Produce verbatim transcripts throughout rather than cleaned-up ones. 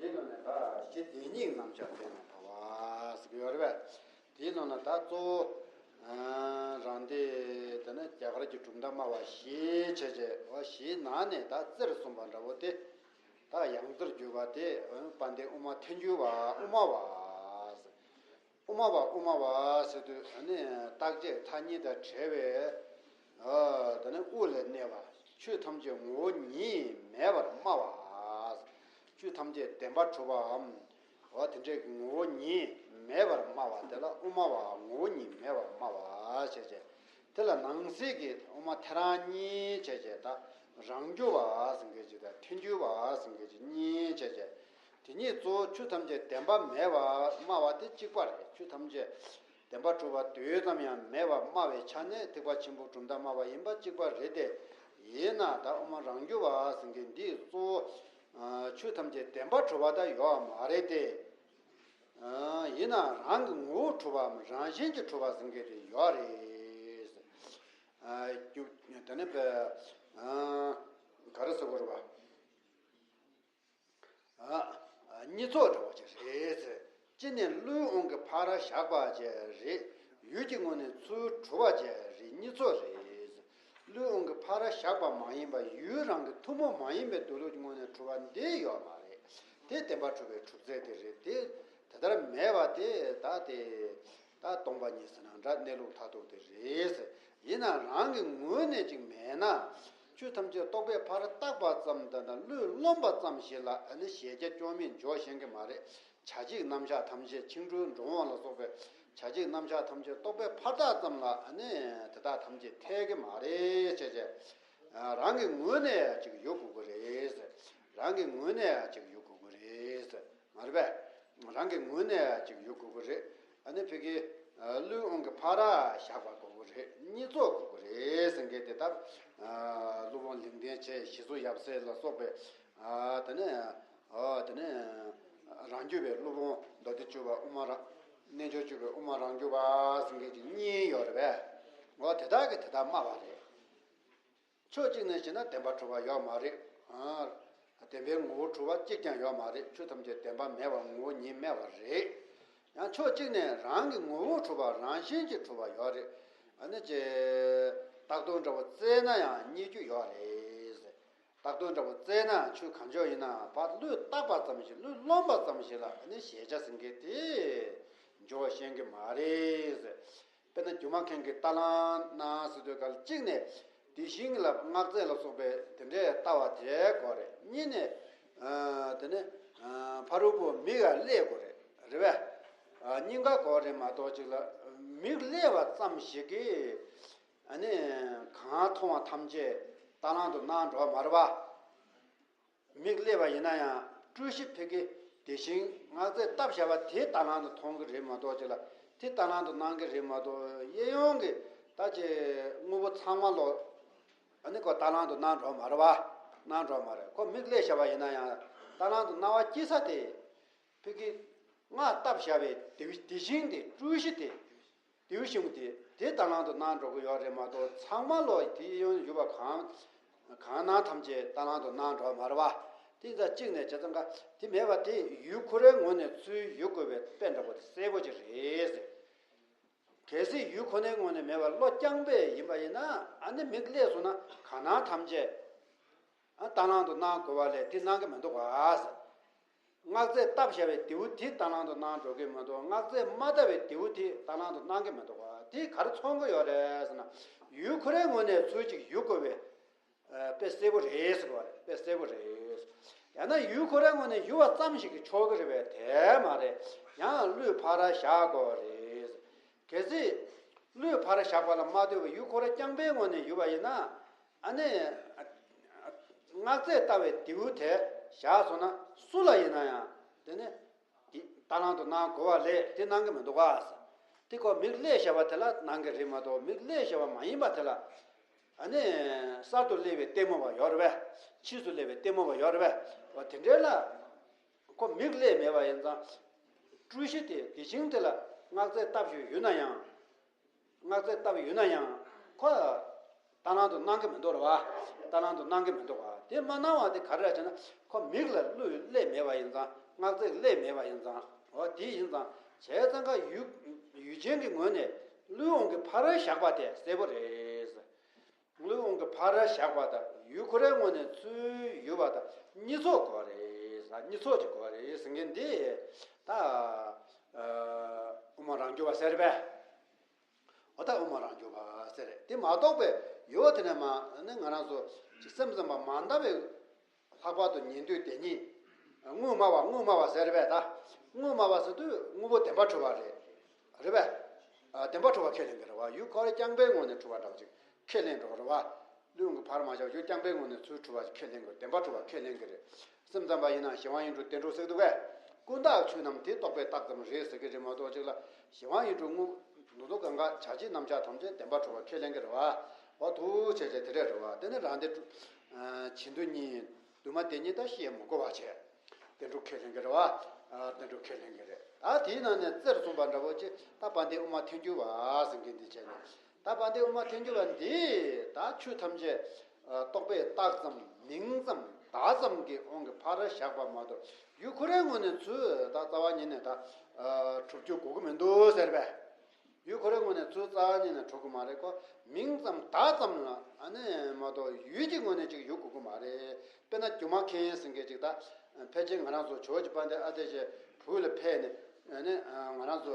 དེའི་ནང་ནས་ད་གཞི་དེ་ཉིད་རྣམ་གཞག་བསྟན་ནས་བབས་པ་ཟེར་གྱི་ཡོད་རེད་པས། དེའི་ནང་ན་ད་གཙོ་བོ་རང་སྡེ་དེ་ནི་རྒྱ་གར་གྱི་གྲུབ་མཐའ་སྨྲ་བ་བཞིའི་ཆ་བྱད་བཞིའི་ནང་ནས་ད་རྩེར་སོན་པ་འདྲ་བོ་དེ། ད་ཡང་རྩེར་གྱུར་པ་དེ་དཔལ་ལྡན་དབུ་མ་ཐལ་འགྱུར་བ་དབུ་མ་བ། དབུ་མ་བ་དབུ་མ་བ་ཟེར་དུས་ནི་རྟག་ཆད་མཐའ་གཉིས་དང་བྲལ་བའི་དེ་ནི་དབུ་ལ་གནས་པ། ཆོས་ཐམས་ཅད་ངོ་བོ་ཉིད་མེད་པར་སྨྲ་བ། ཆོས་ཐམས་ཅད་བདེན་པར་གྲུབ་པའམ། འོ་དེ་འདྲའི་ངོ་བོ་ཉིད་མེད་པར་སྨྲ་བ་དེ་ལ་དབུ་མ་བ་ངོ་བོ་ཉིད་མེད་པར་སྨྲ་བ་ཞེས་བྱ། དེ་ལ་ནང་གསེས་ཀྱི་དབུ་མ་ཐལ་རང་གཉིས་ཞེས་བྱ་དང་། རང་རྒྱུད་པ་ཟེར་མཁན་ཅིག་དང་ཐལ་འགྱུར་བ་ཟེར་མཁན་ཅིག་གཉིས་ཞེས་བྱ། དེ་གཉིས་གཙོ་བོ་ཆོས་ཐམས་ཅད་བདེན་པ་མེད་པར་སྨྲ་བ་དེ་གཅིག་པ་རེད། ཆོས་ཐམས་ཅད་བདེན་པར་གྲུབ་པ་དུས་ཙམ་ཡང་མེད་པར་སྨྲ་བའི་ཆ་ནས་ཐེག་པ་ཆེན་པོའི་གྲུབ་མཐའ་སྨྲ་བ་ཡིན་པ་གཅིག་པ་རེད་དེ། ཡིན་ན་ད་དབུ་མ་རང་རྒྱུད་པ་ཟེར་མཁན་འདིས་གཙོ་བོ་ཆོས་ཐམས་ཅད་བདེན་པར་གྲུབ་པ་ད་ཡོད་མ་རེད་དེ། ཡིན་ན་རང་གི་ངོ་བོ་གྲུབ་པའམ་རང་བཞིན་གྱིས་གྲུབ་པ་ཟེར་མཁན་དེ་ཡོད་རེད། རྒྱུ་དེ་ནི་ག་རེ་ཟེར་དགོས་རེད་པ། གཉིས་ཚོགས་འདྲ་བོ་ཅིག་རེད། གཅིག་ནི་བློའི་དབང་གིས་ཕར་བཞག་པ་ཅིག་རེད། ཡུལ་གྱི་ངོས་ནས་ཚུར་གྲུབ་པ་ཅིག་རེད། གཉིས་ཚོགས་རེད། བློའི་དབང་གིས་ཕར་བཞག་པ་མ་ཡིན་པ་ཡུལ་རང་གི་ཐུན་མོང་མ་ཡིན་པའི་འདོད་ལུགས་ཀྱི་ངོས་ནས་གྲུབ་པ་འདི་ཡོད་མ་རེད། དེ་བདེན་པར་གྲུབ་པའི་གྲུབ་ཚུལ་དེ་རེད་དེ། དེ་ལྟར་མེད་པ་དེ་ད་དེ། ད་སྟོང་པ་ཉིད་ཟེར་ན་འདྲ་གནས་ལུགས་མཐར་ཐུག་དེ་རེད། ཡིན་ན་རང་གི་ངོས་ནས་ཅིག་མེད་ན། ཆོས་ཐམས་ཅད་རྟོག་པས་ཕར་བཏགས་པ་ཙམ་དང་བློས་རློམ་པ་ཙམ་ཞིག་ལ་ཨ་ནི་གཞལ་བྱ་སྐྱོན་མེད་འཇོག་ཤེས་ཀྱི་མ་རེད། བྱ་བྱེད་རྣམ་གཞག་ཐམས་ཅད་འཆིང་གྲོལ་འགྲོ་འོང་ལ་སོགས་པའི་བྱ་བྱེད་རྣམ་གཞག་ཐམས་ཅད་རྟོག་པས་ཕར་བཏགས་ཙམ་ལ་ཨ་ནི་དེ་དག་ཐམས་ཅད་འཐད་ཀྱི་མ་རེད་ཅེས་བྱས། རང་གི་ངོས་ནས་ཅིག་ཡོད་དགོས་ཀྱི་རེད། རང་གི་ངོས་ནས་ཅིག་ཡོད་དགོས་ཀྱི་རེད། མ་རེད་པས། རང་གི་ངོས་ནས་ཅིག་ཡོད་དགོས་ཀྱི་རེད། ཨ་ནི་ཕ་གི་བློའི་དབང་གིས་ཕར་བཞག་པ་དགོས་ཀྱི་རེད། གཉིས་ཚོགས་དགོས་ཀྱི་རེད་ཟེར་མཁན་དེ་ལྟར། སློབ་དཔོན་ལུང་བསྟན་ཆེ་ཞི་འཚོ་ཡབ་སྲས་ལ་སོགས་པའི། དེ་ནས། དེ་ནས། རང་རྒྱུད་པའི་སློབ་དཔོན་མདོ་སྡེ་སྤྱོད་པ་དབུ་མ་རང་། རྣལ་འབྱོར་སྤྱོད་པའི་དབུ་མ་རང་རྒྱུད་པ་ཟེར་མཁན་གྱི་གཉིས་ཡོད་རེད་པས། འོ་དེ་དག་གིས་དེ་ལྟར་སྨྲ་བ་རེད། ཕྱོགས་གཅིག་ནས་བྱས་ན་བདེན་པར་གྲུབ་པ་ཡོད་མ་རེད། བདེན་པའི་ངོ་བོར་གྲུབ་པ་གཅིག་ཀྱང་ཡོད་མ་རེད། ཆོས་ཐམས་ཅད་བདེན་པ་མེད་པ་ངོ་བོ་ཉིད་མེད་པ་རེད། ཡང་ཕྱོགས་གཅིག་ནས་རང་གི་ངོ་བོར་གྲུབ་པ་རང་བཞིན་གྱིས་གྲུབ་པ་ཡོད་རེད། ཨ་ནི་ཅེ། རྟགས་དོན་འདྲ་བོ་བཙལ་ན་ཡང་རྙེད་རྒྱུ་ཡོད་རེད། རྟགས་དོན་འདྲ་བོ་བཙལ་ན་ཆོས་གང་ཅོག་ཡིན་ན་ཕར་བློས་བཏགས་པ་ཙམ་ཞིག་བློས་རློམ་པ་ཙམ་ཞིག་ལ་ཨ་ནི་གཞལ་བྱ་ཟེར་མཁན་དེ་འཇོག་ཤེས་ཀྱི་མ་རེད། དཔེར་ན་སྒྱུ་མ་མཁན་གྱིས་རྟ་གླང་སྣང་ཟེར་དུས་སྐབས་གཅིག་ནས་དེ་བཞིན་ལ་སྔགས་རྫས་ལ་སོགས་པའི་དེ་འདྲའི་ལྟ་བ་དེ་དགོས་རེད། གཉིས་ནས་དེ་ནས་ཕ་རོལ་པོ་མིག་ལ་སླེབས་དགོས་རེད། རེད་པས། གཉིས་ཀ་དགོས་རེད་མ་གཏོགས་གཅིག་ལ་མིག་སླེབས་པ་ཙམ་ཞིག་གིས་ཨ་ནི་གང་མཐོང་བ་ཐམས་ཅད་རྟ་གླང་དུ་སྣང་འགྲོ་བ་མ་རེད་པ། མིག་སླེབས་པ་ཡིན་ན་ཡང་སྤྲོས་གཞི་ཕ་གི་དེ་བཞིན་སྔགས་རྫས་བཏབ་བཞག་པ་དེ་རྟ་གླང་དུ་མཐོང་གི་རེད་མ་གཏོགས་ཅིག་ལ་དེ་རྟ་གླང་དུ་སྣང་གི་རེད་མ་གཏོགས་གཡས་གཡོན་གྱི་ད་ཅི་དངོས་པོ་ཚང་མ་ལོ། ཨ་ནི་ཁོ་རྟ་གླང་དུ་སྣང་འགྲོ་མ་རེད་བ། སྣང་འགྲོ་མ་རེད། ཁོ་མིག་སླེབས་བཞག་པ་ཡིན་ན་ཡང་རྟ་གླང་དུ་སྣང་བ་སྐྱེ་ས་དེ་ཕ་གི་སྔགས་བཏབ་བཞག་པའི་དེ་དེ་བཞིན་དེ་སྤྲོས་གཞི་དེ། དེའུ་ཤིང་དེ་དེ་རྟ་གླང་དུ་སྣང་འགྲོ་གི་ཡོད་རེད་མ་གཏོགས་ཚང་མ་ལོ་དེ་ཡོང་ཡོད་པ་གང་གང་སྣང་ཐམས་ཅད་རྟ་གླང་དུ་སྣང་འགྲོ་བ་མ་རེད་བ། དེ་ཚ་གཅིག་ནས་བྱས་ཙང་ཀ་དེ་མེད་པ་དེ་ཡུལ་ཁོ་རའི་ངོས་ནས་ཚུར་ཡུལ་དགོས་པའི་དཔེ་འདྲ་པོ་དེ་གསལ་པོ་ཅིག་རེད། གལ་སྲིད་ཡུལ་ཁོ་ནའི་ངོས་ནས་མེད་པར་བློ་རྐྱང་པས་ཡིན་པ་ཡིན་ན་ཨ་ནི་མིག་སླེབས་སོང་ན་གང་སྣང་ཐམས་ཅད་ཨ་རྟ་གླང་དུ་སྣང་དགོས་པ་ལས་དེ་སྣང་གི་མི་འདུག་ག། སྔགས་རྫས་བཏབ་བཞག་པའི་རྡེའུ་དེ་རྟ་གླང་དུ་སྣང་འགྲོ་གི་མི་འདུག་སྔགས་རྫས་མ་བཏབ་པའི་རྡེའུ་དེ་རྟ་གླང་དུ་སྣང་གི་མི་འདུག་ག། དེ་ག་རེ་མཚོན་གི་ཡོད་རེད་ཟེར་ན། ཡུལ་ཁོ་རའི་ངོས་ནས་ཚུར་ཅིག་ཡུལ་དགོས་པའི་དཔེ་གསལ་པོ་རེད་ཟེར་བ་རེད། དཔེ་གསལ་པོ་རེད། ཡང་ན་ཡུལ་ཁོ་རའི་ངོས་ནས་ཡུལ་བ་ཙམ་ཞིག་གིས་ཆོག་གི་རེད་པས་དེ་མ་རེད། ཡང་བློས་ཕར་བཞག་དགོས་རེད། གལ་སྲིད་བློས་ཕར་བཞག་པ་ལ་མ་ལྟོས་པར་ཡུལ་ཁོ་ར་རྐྱང་པའི་ངོས་ནས་ཡུལ་བ་ཡིན་ན། ཨ་ནི། སྔགས་རྫས་ལྟ་བའི་རྡེའུ་དེ་བཞག་སོང་ན་སུ་ལ་ཡིན་ན་ཡང་དེ་ནི། འདི་རྟ་གླང་དུ་སྣང་དགོས་པ་ལས་དེ་སྣང་གི་མི་འདུག་ག། དེ་ཁོ་མིག་སླེབས་བཞག་པ་དེ་ལ་སྣང་གི་རེད་མ་གཏོགས་མིག་སླེབས་བཞག་པ་མ་ཡིན་པ་དེ་ལ། ཨ་ནི། གསར་དུ་སླེབས་པའི་ལྟད་མོ་བ་ཡོད་རེད་པས། ཕྱིས་སུ་སླེབས་པའི་ལྟད་མོ་བ་ཡོད་རེད་པས། འོ་དེ་འདྲའི་ལ། ཁོ་མིག་སླེབས་མེད་པ་ཡིན་ཙང་། སྤྲོས་གཞི་དེ་དེ་བཞིན་དེ་ལ་སྔགས་རྫས་བཏབ་ཞིག་ཡོད་ན་ཡང་། སྔགས་རྫས་བཏབ་ཡོད་ན་ཡང་ཁོ་རྟ་གླང་དུ་སྣང་གི་མི་འདུག་རེད་བ། རྟ་གླང་དུ་སྣང་གི་མི་འདུག་བ། དེ་མ་སྣང་བ་དེ་ག་རེ་རེད་ཟེར་ན་ཁོ་མིག་ལ་བློས་སླེབས་མེད་པ་ཡིན་ཙང་ སྔགས་ཚིག་སླེབས་མེད་པ་ཡིན་ཙང་། འོ་དེ་ཡིན་ཙང་བྱས་ཙང་ཀ་ཡུལ་ཡུལ་ཅན་གྱི་ངོས་ནས་བློའི་དབང་གིས་ཕར་བཞག་པ་དེ་གསལ་པོ་རེད། བློའི་དབང་གིས་ཕར་བཞག་པ་དང་ཡུལ་ཁོ་རའི་ངོས་ནས་ཚུར་ཡུལ་བ་དང་གཉིས་ཚོགས་དགོས་རེད། གཉིས་ཚོགས་ཀྱི་དགོས་རེད་ཟེར་མཁན་འདི་ད་དབུ་མ་རང་རྒྱུད་པ་ཟེར་བས། འོ་ད་དབུ་མ་རང་རྒྱུད་པ་ཟེར་རེད། དེ་མ་གཏོགས་པའི་ཡུལ་དེ་ནས་མ་ནི་ང་རང་ཚོ་ཅིག་སེམས་ཙམ་པ་མ་འདའ་བའི་ལྷག་པར་དུ་ཉན་ཐོས་དེ་ཉིད། དངོས་སྨྲ་བ་དངོས་སྨྲ་བ་ཟེར་བས་ད། དངོས་སྨྲ་བ་ཟེར་དུས་དངོས་པོ་བདེན་པར་གྲུབ་པ་རེད། རེད་པས། ཨ། བདེན་པར་གྲུབ་པ་ཁས་ལེན་གྱི་རེད་བ། ཡུལ་ཁོ་རང་རྐྱང་པའི་ངོས་ནས་གྲུབ་པ་འདྲ་བ་ཅིག་ཁས་ལེན་འགྲོ་གི་རེད་བ། བློའི་དབང་གིས་ཕར་མ་བཞག་ཡུལ་རྐྱང་པའི་ངོས་ནས་ཚུར་གྲུབ་པ་ཁས་ལེན་གྱི་རེད། བདེན་པར་གྲུབ་པ་ཁས་ལེན་གྱི་རེད། སེམས་ཙམ་པ་ཡིན་ན་གཞན་དབང་ཡིན་འགྲོ་བདེན་གྲུབ་ཟེར་འདུག་གས། ཀུན་བརྟགས་ཆོས་རྣམས་དེ་རྟོགས་པས་རྟགས་ཙམ་རེད་ཟེར་གྱི་རེད་མ་གཏོགས་ཅིག་ལ་གཞན་དབང་ཡིན་འགྲོ་དངོས། འདི་ཚོ་གང་ག་བྱ་བྱེད་རྣམ་གཞག་ཐམས་ཅད་བདེན་པར་གྲུབ་པ་ཁས་ལེན་གྱི་རེད་བ། འོ་ཐུགས་རྗེ་ཆེ་དེ་འདྲས་རེད་བ། དེ་ནི་རང་སྡེ་གྲུབ། ཨ། བྱེད་འདོད་གཉིས། འདུས་མ་བདེན་གཉིས་ད་བཤད་མི་དགོས་པ་བྱས། བདེན་གྲུབ་ཁས་ལེན་གྱི་རེད་བ། ཨ། བདེན་གྲུབ་ཁས་ལེན་གྱི་རེད། ད་དེའི་ནང་ནས་རྩེར་སོན་པ་འདྲ་བོ་ཅིག་ད་དཔལ་ལྡན་དབུ་མ་ཐལ་འགྱུར་བ་ཟེར་མཁན་འདི་བྱས་ནས། ད་དཔལ་ལྡན་དབུ་མ་ཐལ་འགྱུར་བ་འདི་ད་ཆོས་ཐམས་ཅད་རྟོགས་པས་རྟགས་ཙམ་མིང་ཙམ་བརྡ་ཙམ་གྱི་དབང་གིས་ཕར་བཞག་པ་མ་གཏོགས་ཡུལ་ཁོ་རའི་ངོས་ནས་ཚུར་ད་རྩ་བ་ཉིད་ནས་ད་གྲུབ་རྒྱུ་དགོས་ཀྱི་མི་འདུག་ཟེར་བས། ཡུལ་ཁོ་རའི་ངོས་ནས་ཚུར་རྩ་བ་ཉིད་ནས་གྲུབ་ཀྱི་མ་རེད། ཁོ་མིང་ཙམ་བརྡ་ཙམ་ལ་ཨ་ནི་མ་གཏོགས་ཡུལ་གྱི་ངོས་ནས་ཅིག་ཡོད་དགོས་ཀྱི་མ་རེད། དཔེར་ན་སྒྱུ་མ་མཁན་ཟེར་མཁན་ཅིག་ད་ཕལ་ཆེར་ང་རང་ཚོ་ཇོ་བོ་རྗེ་དཔལ་ལྡན་ཨ་ཏི་ཤའི་བོད་ལ་ཕེབས་ནས་ཨ་ནི་ང་རང་ཚོ་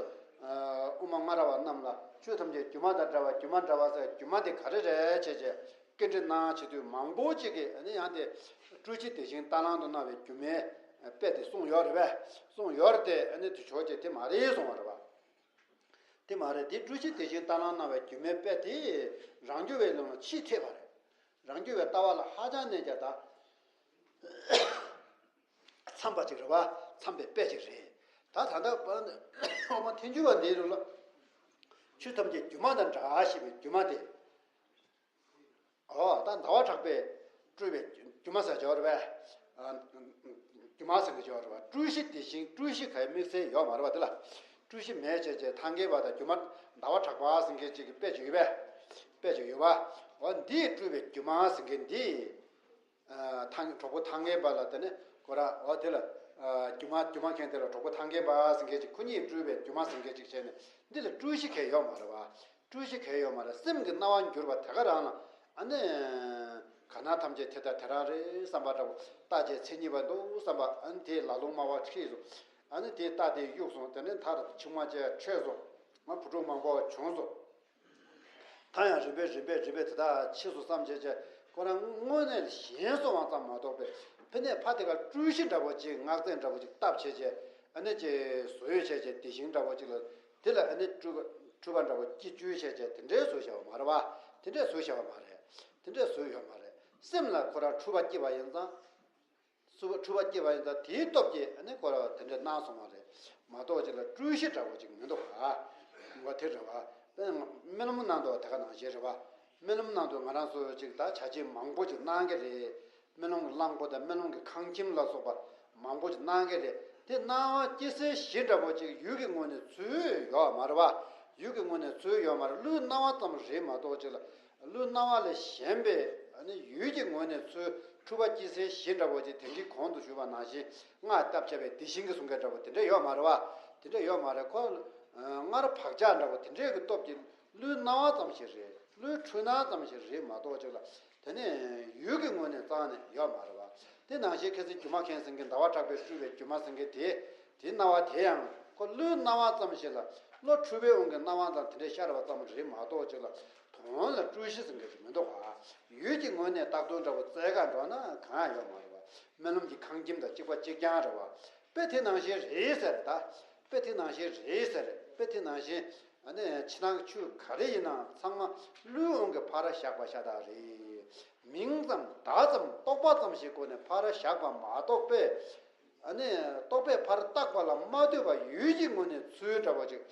དབུ་མ་སྔ་རབས་པ་རྣམས་ལ་ཆོས་ཐམས་ཅད་སྒྱུ་མ་དང་འདྲ་བ། སྒྱུ་མ་འདྲ་བ་ཟེར་སྒྱུ་མ་དེ་ག་རེ་རེད་བྱས་བྱས་སྐད་འདྲི་གནང་བྱེད་དུས་མང་པོ་ཅིག་གིས་ཨ་ནི་ཡང་དེ་སྤྲོས་གཞི་དེ་བཞིན་གཏན་བླང་དུ་སྣང་བའི་སྒྱུ་མའི་དཔེ་དེ་གསུངས་ཡོད་རེད་པས། གསུངས་ཡོད་རེད་དེ་ཨ་ནི་དེ་ཇོ་བོ་རྗེས་དེ་མ་རེད་གསུངས་པ་རེད་པ། དེ་མ་རེད། དེ་སྤྲོས་གཞི་དེ་བཞིན་གཏན་བླང་སྣང་བའི་སྒྱུ་མའི་དཔེ་དེ་རང་རྒྱུད་པའི་ལམ་ལ་ཕྱིས་ཐེབས་པ་རེད། རང་རྒྱུད་པའི་ལྟ་བ་ལ་ཧ་ཅང་གནད་ཀྱང་ད་འཚམ་པ་ཅིག་རེད་བ། འཚམ་པའི་དཔེ་ཅིག་རེད། ད་ད་ལྟ་དབུ་མ་ཐལ་འགྱུར་བ་འདིའི་རིགས་ལ་ཆོས་ཐམས་ཅད་སྒྱུ་མ་དང་འདྲ་ཞེས་པའི་སྒྱུ་མ་དེ། ཨོ། ད་ཟླ་བ་གྲགས་པས་སྤྲུལ་པའི་སྒྱུ་མ་ཟེར་ཡོད་རེད་པས། ཨ། སྒྱུ་མ་ཟེར་གྱི་ཡོད་རེད་པ། སྤྲོས་གཞི་དེ་བཞིན་སྤྲོས་གཞི་ག་ཡི་དམིགས་བསལ་ཡོད་མ་རེད་པ། དེ་ལ་སྤྲོས་གཞི་མེད་བྱས་བྱས་ཐང་གའི་བ་དང་སྒྱུ་མ་ཟླ་བ་གྲགས་པ་ཟེར་མཁན་ཅིག་གི་དཔེ་ཅིག་ཡོད་པས། དཔེ་ཅིག་ཡོད་པ། འོ་འདིས་སྤྲུལ་པའི་སྒྱུ་མ་ཟེར་མཁན་འདི། ཨ། ཐང་གྲོགས་པོ་ཐང་གའི་བ་ལ་དེ་ནས་ཁོ་རང་འོ་དེ་ལ་ཨ་སྒྱུ་མ་སྒྱུ་མ་མཁན་དེ་ལ་གྲོགས་པོ་ཐང་གའི་བ་ཟེར་མཁན་ཅིག་ཁོ་གཉིས་སྤྲུལ་པའི་སྒྱུ་མ་ཟེར་མཁན་ཅིག་བྱས་ནས་འདི་ལ་སྤྲོས་གཞི་གང་ཡང་ཡོད་མ་རེད་པ། སྤྲོས་གཞི་གང་ཡང་ཡོད་མ་རེད། སེམས་ཀྱི་སྣང་བ་འགྱུར་བ་དེ་ག་རང་ལ་ཨ་ནི་གང་ན་ཐམས་ཅད་དེ་ལྟ་དེ་རང་རེད་བསམ་པ་འདྲ་བོ། རྟ་ཆེ་ཚེ་རྙེད་པ་འདུག་བསམ་པ། ཨ་ནི་དེའི་ལ་ལུང་སྨྲ་བ་ཁྲིད་སོང་། ཨ་ནི་དེའི་རྟ་དེ་གཡུགས་སོང་། དེ་ནས་མཐར་ཆུང་མ་བཅས་ཁྲོས་སོང་། ང་བུ་ཕྲུག་མང་པོ་བྱུང་སོང་། ད་ཡང་རིམ་པས་རིམ་པས་རིམ་པས་དེ་དག་ཕྱིས་སུ་བསམ་བྱས་བྱས་ཁོ་རང་དངོས་གནས་ལ་ཞེན་སོང་བ་ཙམ་མ་གཏོགས་པའི་ཕ་ནས་ཕ་དེ་ག་སྤྲོས་གཞི་འདྲ་བོ་ཅིག་སྔགས་ཚན་འདྲ་བོ་ཅིག་བཏབ་བྱས་བྱས་ཨ་ནི་ཅིག་བཟོས་བྱས་བྱས་དེ་བཞིན་འདྲ་བོ་ཅིག་ལ་དེ་ལ་ཨ་ནི་སྤྲུལ་པ་སྤྲུལ་པ་འདྲ་བོ་སྐྱེ་བཅུག་བྱས་བྱས་དེ་འདྲའི་བཟོས་བྱས་པ་མ་རེད་པ། དེ་འདྲའི་བཟོས་བྱས་པ་མ་རེད། དེ་འདྲའི་བཟོས་ཡོད་མ་རེད། སེམས་ལ་ཁོ་རང་འཁྲུལ་པ་སྐྱེས་པ་ཡིན་ཙང་། སུ་འཁྲུལ་པ་སྐྱེས་པ་ཡིན་ཙང་དེའི་སྟོབས་ཀྱིས་ཨ་ནི་ཁོ་རང་དེ་འདྲ་སྣང་སོང་བ་རེད་མ་གཏོགས་ཅིག་ལ་སྤྲོས་གཞི་འདྲ་བོ་ཅིག་མི་འདུག་ག་འོ་དེ་རེད་བ། དཔེར་ན་རྨི་ལམ་ནང་དུ་དེ་ག་ནང་བཞིན་རེད་བ། རྨི་ལམ་ནང་དུ་ང་རང་ཚོ་ཅིག་ད་བྱ་བྱེད་མང་པོ་ཅིག་སྣང་གི་རེད། རྨི་ལམ་གྱི་གླང་པོ་དང་རྨི་ལམ་གྱི་ཁང་ཁྱིམ་ལ་སོགས་པ་མང་པོ་ཅིག་སྣང་གི་རེད། དེ་སྣང་བ་སྐྱེ་སའི་གཞི་འདྲ་བོ་ཅིག་ཡུལ་གྱི་ངོས་ནས་ཚུར་ཡོད་མ་རེད་བ། ཡུལ་གྱི་ངོས་ནས་ཚུར་ཡོད་མ་རེད། བློའི་སྣང་བ་ཙམ་རེད་མ་གཏོགས་ཅིག་ལ། བློའི་སྣང་བ་ལས་གཞན་པའི་ཨ་ནི་ཡུལ་གྱི་ངོས་ནས་ཚུར་འཁྲུལ་པ་སྐྱེ་སའི་གཞི་འདྲ་བོ་ཅིག་དེ་འདྲའི་གོང་དུ་ཞུས་པ་ནང་བཞིན་སྔར་བཏབ་བྱས་པའི་དེ་བཞིན་གྱི་གསུང་མཁན་འདྲ་བོ་དེ་འདྲ་ཡོད་མ་རེད་བ། དེ་འདྲ་ཡོད་མ་རེད། ཁོ་སྔར་བག་ཆགས་འདྲ་བོ་དེ་འདྲའི་གི་སྟོབས་ཀྱིས་བློའི་སྣང་བ་ཙམ་ཞིག་རེད། བློའི་འཁྲུལ་སྣང་ཙམ་ཞིག་རེད་མ་གཏོགས་ཅིག་ལ་དེ་ནས་ཡུལ་གྱི་ངོས་ནས་རྩ་ནས་ཡོད་མ་རེད་བ། དེ་ནང་བཞིན་ཁ་སང་སྒྱུ་མ་མཁན་ཟེར་མཁན་ཟླ་བ་གྲགས་པས་སྤྲུལ་པའི་སྒྱུ་མ་ཟེར་མཁན་དེ། དེའི་སྣང་བ་དེ་ཡང་ཁོ་བློའི་སྣང་བ་ཙམ་ཞིག་ལ་བློ་འཁྲུལ་པའི་དབང་གིས་སྣང་བ་ཙམ་དེ་འདྲའི་ཤར་བ་ཙམ་རེད་མ་གཏོགས་ཅིག་ལ་དོན་ལ་སྤྲོས་གཞི་ཟེར་མཁན་ཞིག་མི་འདུག་ག་ཡུལ་གྱི་ངོས་ནས་རྟག་ཏུ་འདྲ་བོ་བཙལ་ག་འགྲོ་ན་གང་ཡང་ཡོད་མ་རེད་བ། རྨི་ལམ་གྱི་ཁང་ཁྱིམ་དང་གཅིག་པ་གཅིག་རྐྱང་རེད་བ། དཔེ་དེ་ནང་བཞིན་རེད་ཟེར་ད། དཔེ་དེ་ནང་བཞིན་རེད་ཟེར། དཔེ་དེ་ནང་བཞིན་ཨ་ནི་ཕྱི་ནང་ཆོས་ག་རེ་ཡིན་ནའང་ཚང་མ་བློའི་དབང་གིས་ཕར་བཞག་པ་ཤ་སྟག་རེད། མིང་ཙམ་བརྡ་ཙམ་རྟོག་པ་ཙམ་ཞིག་སྒོ་ནས་ཕར་བཞག་པ་མ་གཏོགས་པས། ཨ་ནི་རྟོག་པས་ཕར་བཏགས་པ་ལ་མ་ལྟོས་པར་ཡུལ་གྱི་ངོས་ནས་ཚུར་འདྲ་བ་ཅིག་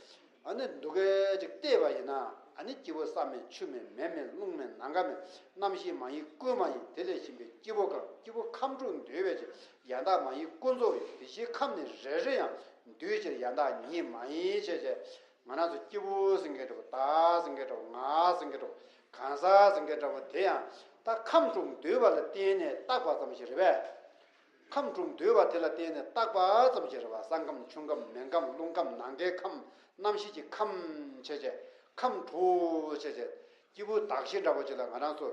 ཨ་ནི་འདུག་གས་ཅིག་བལྟས་པ་ཡིན་ན། ཨ་ནི་སྐྱེས་བུ་ས་མེད་ཆུ་མེད་མེ་མེད་རླུང་མེད་ནམ་མཁའ་མེད། རྣམ་ཤེས་མ་ཡིན་ཀུན་མ་ཡིན། དེ་ལས་གཞན་པའི་སྐྱེས་བུ་གང་། སྐྱེས་བུ་ཁམས་དྲུག་འདུས་པའི་ཕྱིར། ཡང་དག་མ་ཡིན་ཀུན་རྫོགས་ཡོད། དེ་བཞིན་ཁམས་ནི་རེ་རེ་ཡང་། འདུས་ཕྱིར་ཡང་དག་ཉིད་མ་ཡིན། ཞེས་བྱས། ང་རང་ཚོ་སྐྱེས་བུ་ཟེར་མཁན་འདྲ་བོ། བདག་ཟེར་མཁན་འདྲ་བོ། ང་ཟེར་མཁན་འདྲ་བོ། གང་ཟག་ཟེར་མཁན་འདྲ་བོ་དེ་ཡང་ད་ཁམས་དྲུག་འདུས་པ་ལ་བརྟེན་ནས་བཏགས་པ་ཙམ་ཞིག་རེད་པས། ཁམས་དྲུག་འདུས་པ་དེ་ལ་བརྟེན་ནས་བཏགས་པ་ཙམ་ཞིག་རེད་བ། ས་ཁམས་ཆུ་ཁམས་མེ་ཁམས་རླུང་ཁམས་ནམ་མཁའི་ཁམས་རྣམ་ཤེས་ཀྱི་ཁམས་བྱས་བྱས་ཁམས་དྲུག་བྱས་བྱས་སྐྱེས་བུ་གདགས་ཤིང་འདྲ་པོ་ཅིག་ལ་ང་རང་ཚོ་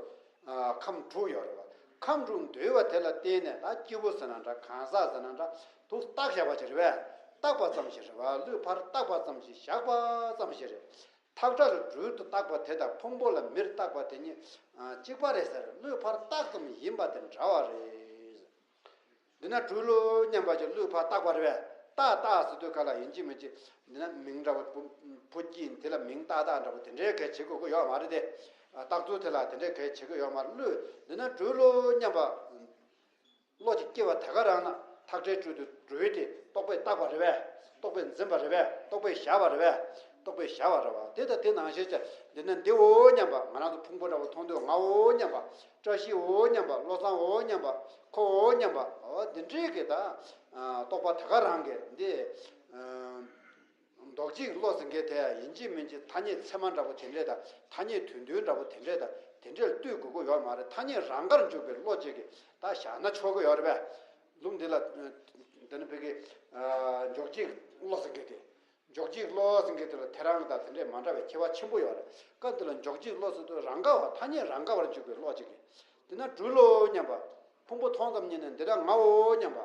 ཨ་ཁམས་དྲུག་ཡོད་རེད་བ། ཁམས་དྲུག་འདུས་པ་དེ་ལ་བརྟེན་ནས་ད་སྐྱེས་བུ་ཟེར་ན་འདྲ་གང་ཟག་ཟེར་ན་འདྲ་དུ་བཏགས་བཞག་པ་ཅིག་རེད་བས། བཏགས་པ་ཙམ་ཞིག་རེད་བ། བློས་ཕར་བཏགས་པ་ཙམ་ཞིག་བཞག་པ་ཙམ་ཞིག་རེད། ཐག་ཁྲ་ལ་སྦྲུལ་དུ་བཏགས་པ་དེ་དང་ཕུང་པོ་ལ་མིར་བཏགས་པ་དེ་གཉིས་ཨ་གཅིག་པ་རེད་ཟེར། བློས་ཕར་བཏགས་ཙམ་ཡིན་པ་དེ་འདྲ་བ་རེད། འདི་ན་སྦྲུལ་ལོ་སྙམ་པ་ཅིག་བློས་ཕར་བཏགས་པ་རེད་བས། ཏག་ཏག་ཟེར་དུས་ག་ལ་ཡིན་གཅིག་མིན་གཅིག་འདི་ན་མིང་འདྲ་བོ་བུ་བུ་སྐྱེས་དེ་ལ་མིང་ཏག་ཏག་འདྲ་བོ་དེ་འདྲའི་གལ་ཆེ་དགོས་ཀྱི་ཡོད་མ་རེད་དེ། ཨ་བཏགས་ཚུལ་དེ་ལ་དེ་འདྲའི་གལ་ཆེ་གི་ཡོད་མ་རེད། བློས་འདི་ན་སྦྲུལ་ལོ་སྙམ་པ། བློ་གཅིག་སྐྱེ་བ་དེ་ག་རང་ན་ཐག་ཁྲའི་སྦྲུལ་དུ་སྦྲུལ་དེ་རྟོག་པས་བཏགས་པ་རེད་བས། རྟོག་པས་འཛིན་པ་རེད་བས། རྟོག་པས་བཞག་པ་རེད་བས། རྟོག་པས་བཞག་པ་རེད་བ། དེ་དང་དེ་ནང་བཞིན་བྱས་འདི་ན་འདི་འོ་སྙམ་པ། ང་རང་ཚོ་ཕུང་པོ་འདྲ་བོ་མཐོང་དུས་ང་འོ་སྙམ་པ། བཀྲ་ཤིས་འོ་སྙམ་པ། བློ་བཟང་འོ་སྙམ་པ། ཁོ་འོ་སྙམ་པ། འོ་འདི་འདྲའི་གི་ད་རྟོག་པ་དེ་ག་རང་གི་འདི། རྡོག་གཅིག་བློ་ཟེར་མཁན་དེ་ཡིན་གཅིག་མིན་གཅིག་ཐ་སྙད་ཚད་མ་འདྲ་པོ་དེ་འདྲས་དང་ཐ་སྙད་དོན་མཐུན་འདྲ་པོ་དེ་འདྲས་དང་དེ་འདྲས་ལ་ལྟོས་དགོས་ཀྱི་ཡོད་མ་རེད། ཐ་སྙད་རང་དགར་འཇུག་པའི་བློ་གཅིག་གིས་ད་བཞག་ན་ཆོག་གི་ཡོད་རེད་པས། ལུང་འདི་ལ་འདི་ནི་བོད་ཀྱི་འཇོག་གཅིག་བློ་ཟེར་མཁན་དེ། འཇོག་གཅིག་བློ་ཟེར་མཁན་དེ་ལ་དེ་རང་དང་དེ་འདྲས་མ་འདྲ་བའི་ཁྱད་པར་ཆེན་པོ་ཡོད་རེད། སྐབས་འདི་ལ་འཇོག་གཅིག་བློ་ཟེར་དུས་རང་དགའ་བ་ཐ་སྙད་རང་དགའ་བར་འཇུག་པའི་བློ་གཅིག་གིས། དེ་ན་སྦྲུལ་ལོ་སྙམ་པ། ཕུང་པོ་མཐོང་ཙམ་ཉིད་ནས་འདི་འདྲ་ངའོ་སྙམ་པ།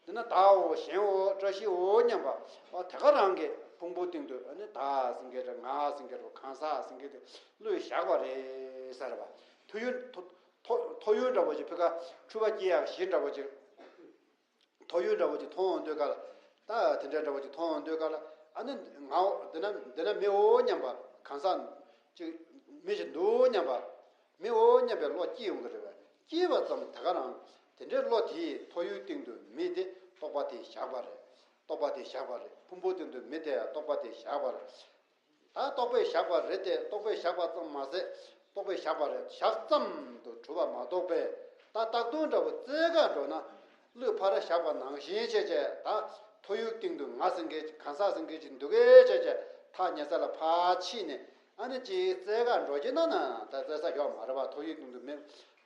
འདི་ན་བདག་འོ་གཞན་འོ་བཀྲ་ཤིས་འོ་སྙམ་པ། ཨ་དེ་ག་རང་གི་ཕུང་པོ་སྟེང་དུ་ཨ་ནི་བདག་ཟེར་མཁན་རེད། ང་ཟེར་མཁན་རེད། གང་ཟག་ཟེར་མཁན་དེ་བློས་བཞག་པ་རེད་ཟེར་བ། ཐོ་ཡུལ་ཐོ་ཐོ་ཐོ་ཡུལ་འདྲ་པོ་ཅིག་ཕི་ཁ་འཁྲུལ་པ་སྐྱེ་ཡག་གཞི་འདྲ་པོ་ཅིག་ཐོ་ཡུལ་འདྲ་པོ་ཅིག་མཐོང་འོང་དུས་ག་ལ། ད་དེ་འདྲ་འདྲ་པོ་ཅིག་མཐོང་འོང་དུས་ག་ལ། ཨ་ནི་ངའོ་འདི་ན་འདི་ན་མི་འོ་སྙམ་པ། གང་ཟག་ཅིག་མི་ཞིག་འདུག་སྙམ་པ། མི་འོ་སྙམ་པའི་བློ་སྐྱེ་ཡོང་གི་རེད་པས། སྐྱེས་པ་ཙམ་དེ་ག་རང་དེ་འདྲའི་བློ་དེས་ཐོ་ཡུལ་སྟེང་དུ་མི་དེ་རྟོག་པ་དེས་བཞག་པ་རེད། རྟོག་པ་དེས་བཞག་པ་རེད། ཕུང་པོ་སྟེང་དུ་མི་དེ་ཡང་རྟོག་པ་དེས་བཞག་པ་རེད། ད་རྟོག་པས་བཞག་པ་རེད་དེ། རྟོག་པས་བཞག་པ་ཙམ་མ་ཟད་རྟོག་པས་བཞག་པ་རེད། བཞག་ཙམ་དུ་གྲུབ་པ་མ་གཏོགས་པས་ད་རྟག་ཏུ་འདྲ་བོ་རྩལ་ག་འགྲོ་ན། བློས་ཕར་བཞག་པ་ནང་བཞིན་བྱས་བྱས་ད་ཐོ་ཡུལ་སྟེང་དུ་ང་ཟེར་མཁན་གང་ཟག་ཟེར་མཁན་ཅིག་འདུག་གས་བྱས་བྱས་ཐག་ཉེ་ས་ལ་ཕར་ཕྱིན་ནས་ཨ་ནི་ཅིག་རྩལ་ག་འགྲོ་གི་ན་ན་ད་རྩལ་ས་ཡོད་མ་རེད་བ། ཐོ་ཡུལ་སྟེང་དུ་མེད་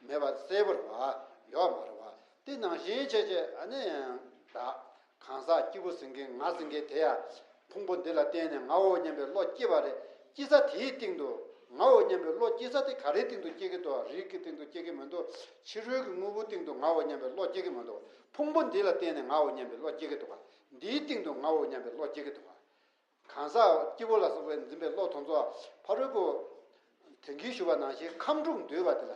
མེད་པ་གསལ་པོ་རེད་བ། ཡོད་མ་རེད་བ། དེ་ནང་བཞིན་བྱས་བྱས་ཨ་ནི་ད། གང་ཟག་སྐྱེས་བུ་ཟེར་མཁན་ང་ཟེར་མཁན་དེ་ཡང་ཕུང་པོ་འདི་ལ་བརྟེན་ནས་ངའོ་སྙམ་པའི་བློ་སྐྱེས་པ་རེད། སྐྱེས་ས་དེའི་སྟེང་དུ་ངའོ་སྙམ་པའི་བློ་སྐྱེས་ས་དེ་ག་རེའི་སྟེང་དུ་སྐྱེ་གི་འདུག་རིགས་ཀྱི་སྟེང་དུ་སྐྱེ་གི་མི་འདུག་ཕྱི་རོལ་གྱི་དངོས་པོའི་སྟེང་དུ་ངའོ་སྙམ་པའི་བློ་སྐྱེ་གི་མི་འདུག་ཕུང་པོ་འདི་ལ་བརྟེན་ནས་ངའོ་སྙམ་པའི་བློ་སྐྱེ་གི་འདུག་འདིའི་སྟེང་དུ་ངའོ་སྙམ་པའི་བློ་སྐྱེ་གི་འདུག་གང་ཟག་སྐྱེ་བོ་ལ་སོགས་པའི་འཛིན་པའི་བློ་དེ་ཚོ་ཕ་རོལ་པོ་དེང་གིས་ཞུ་བ་ནང་བཞིན་ཁམས་དྲུག་འདུས་པ་དེ་ལ།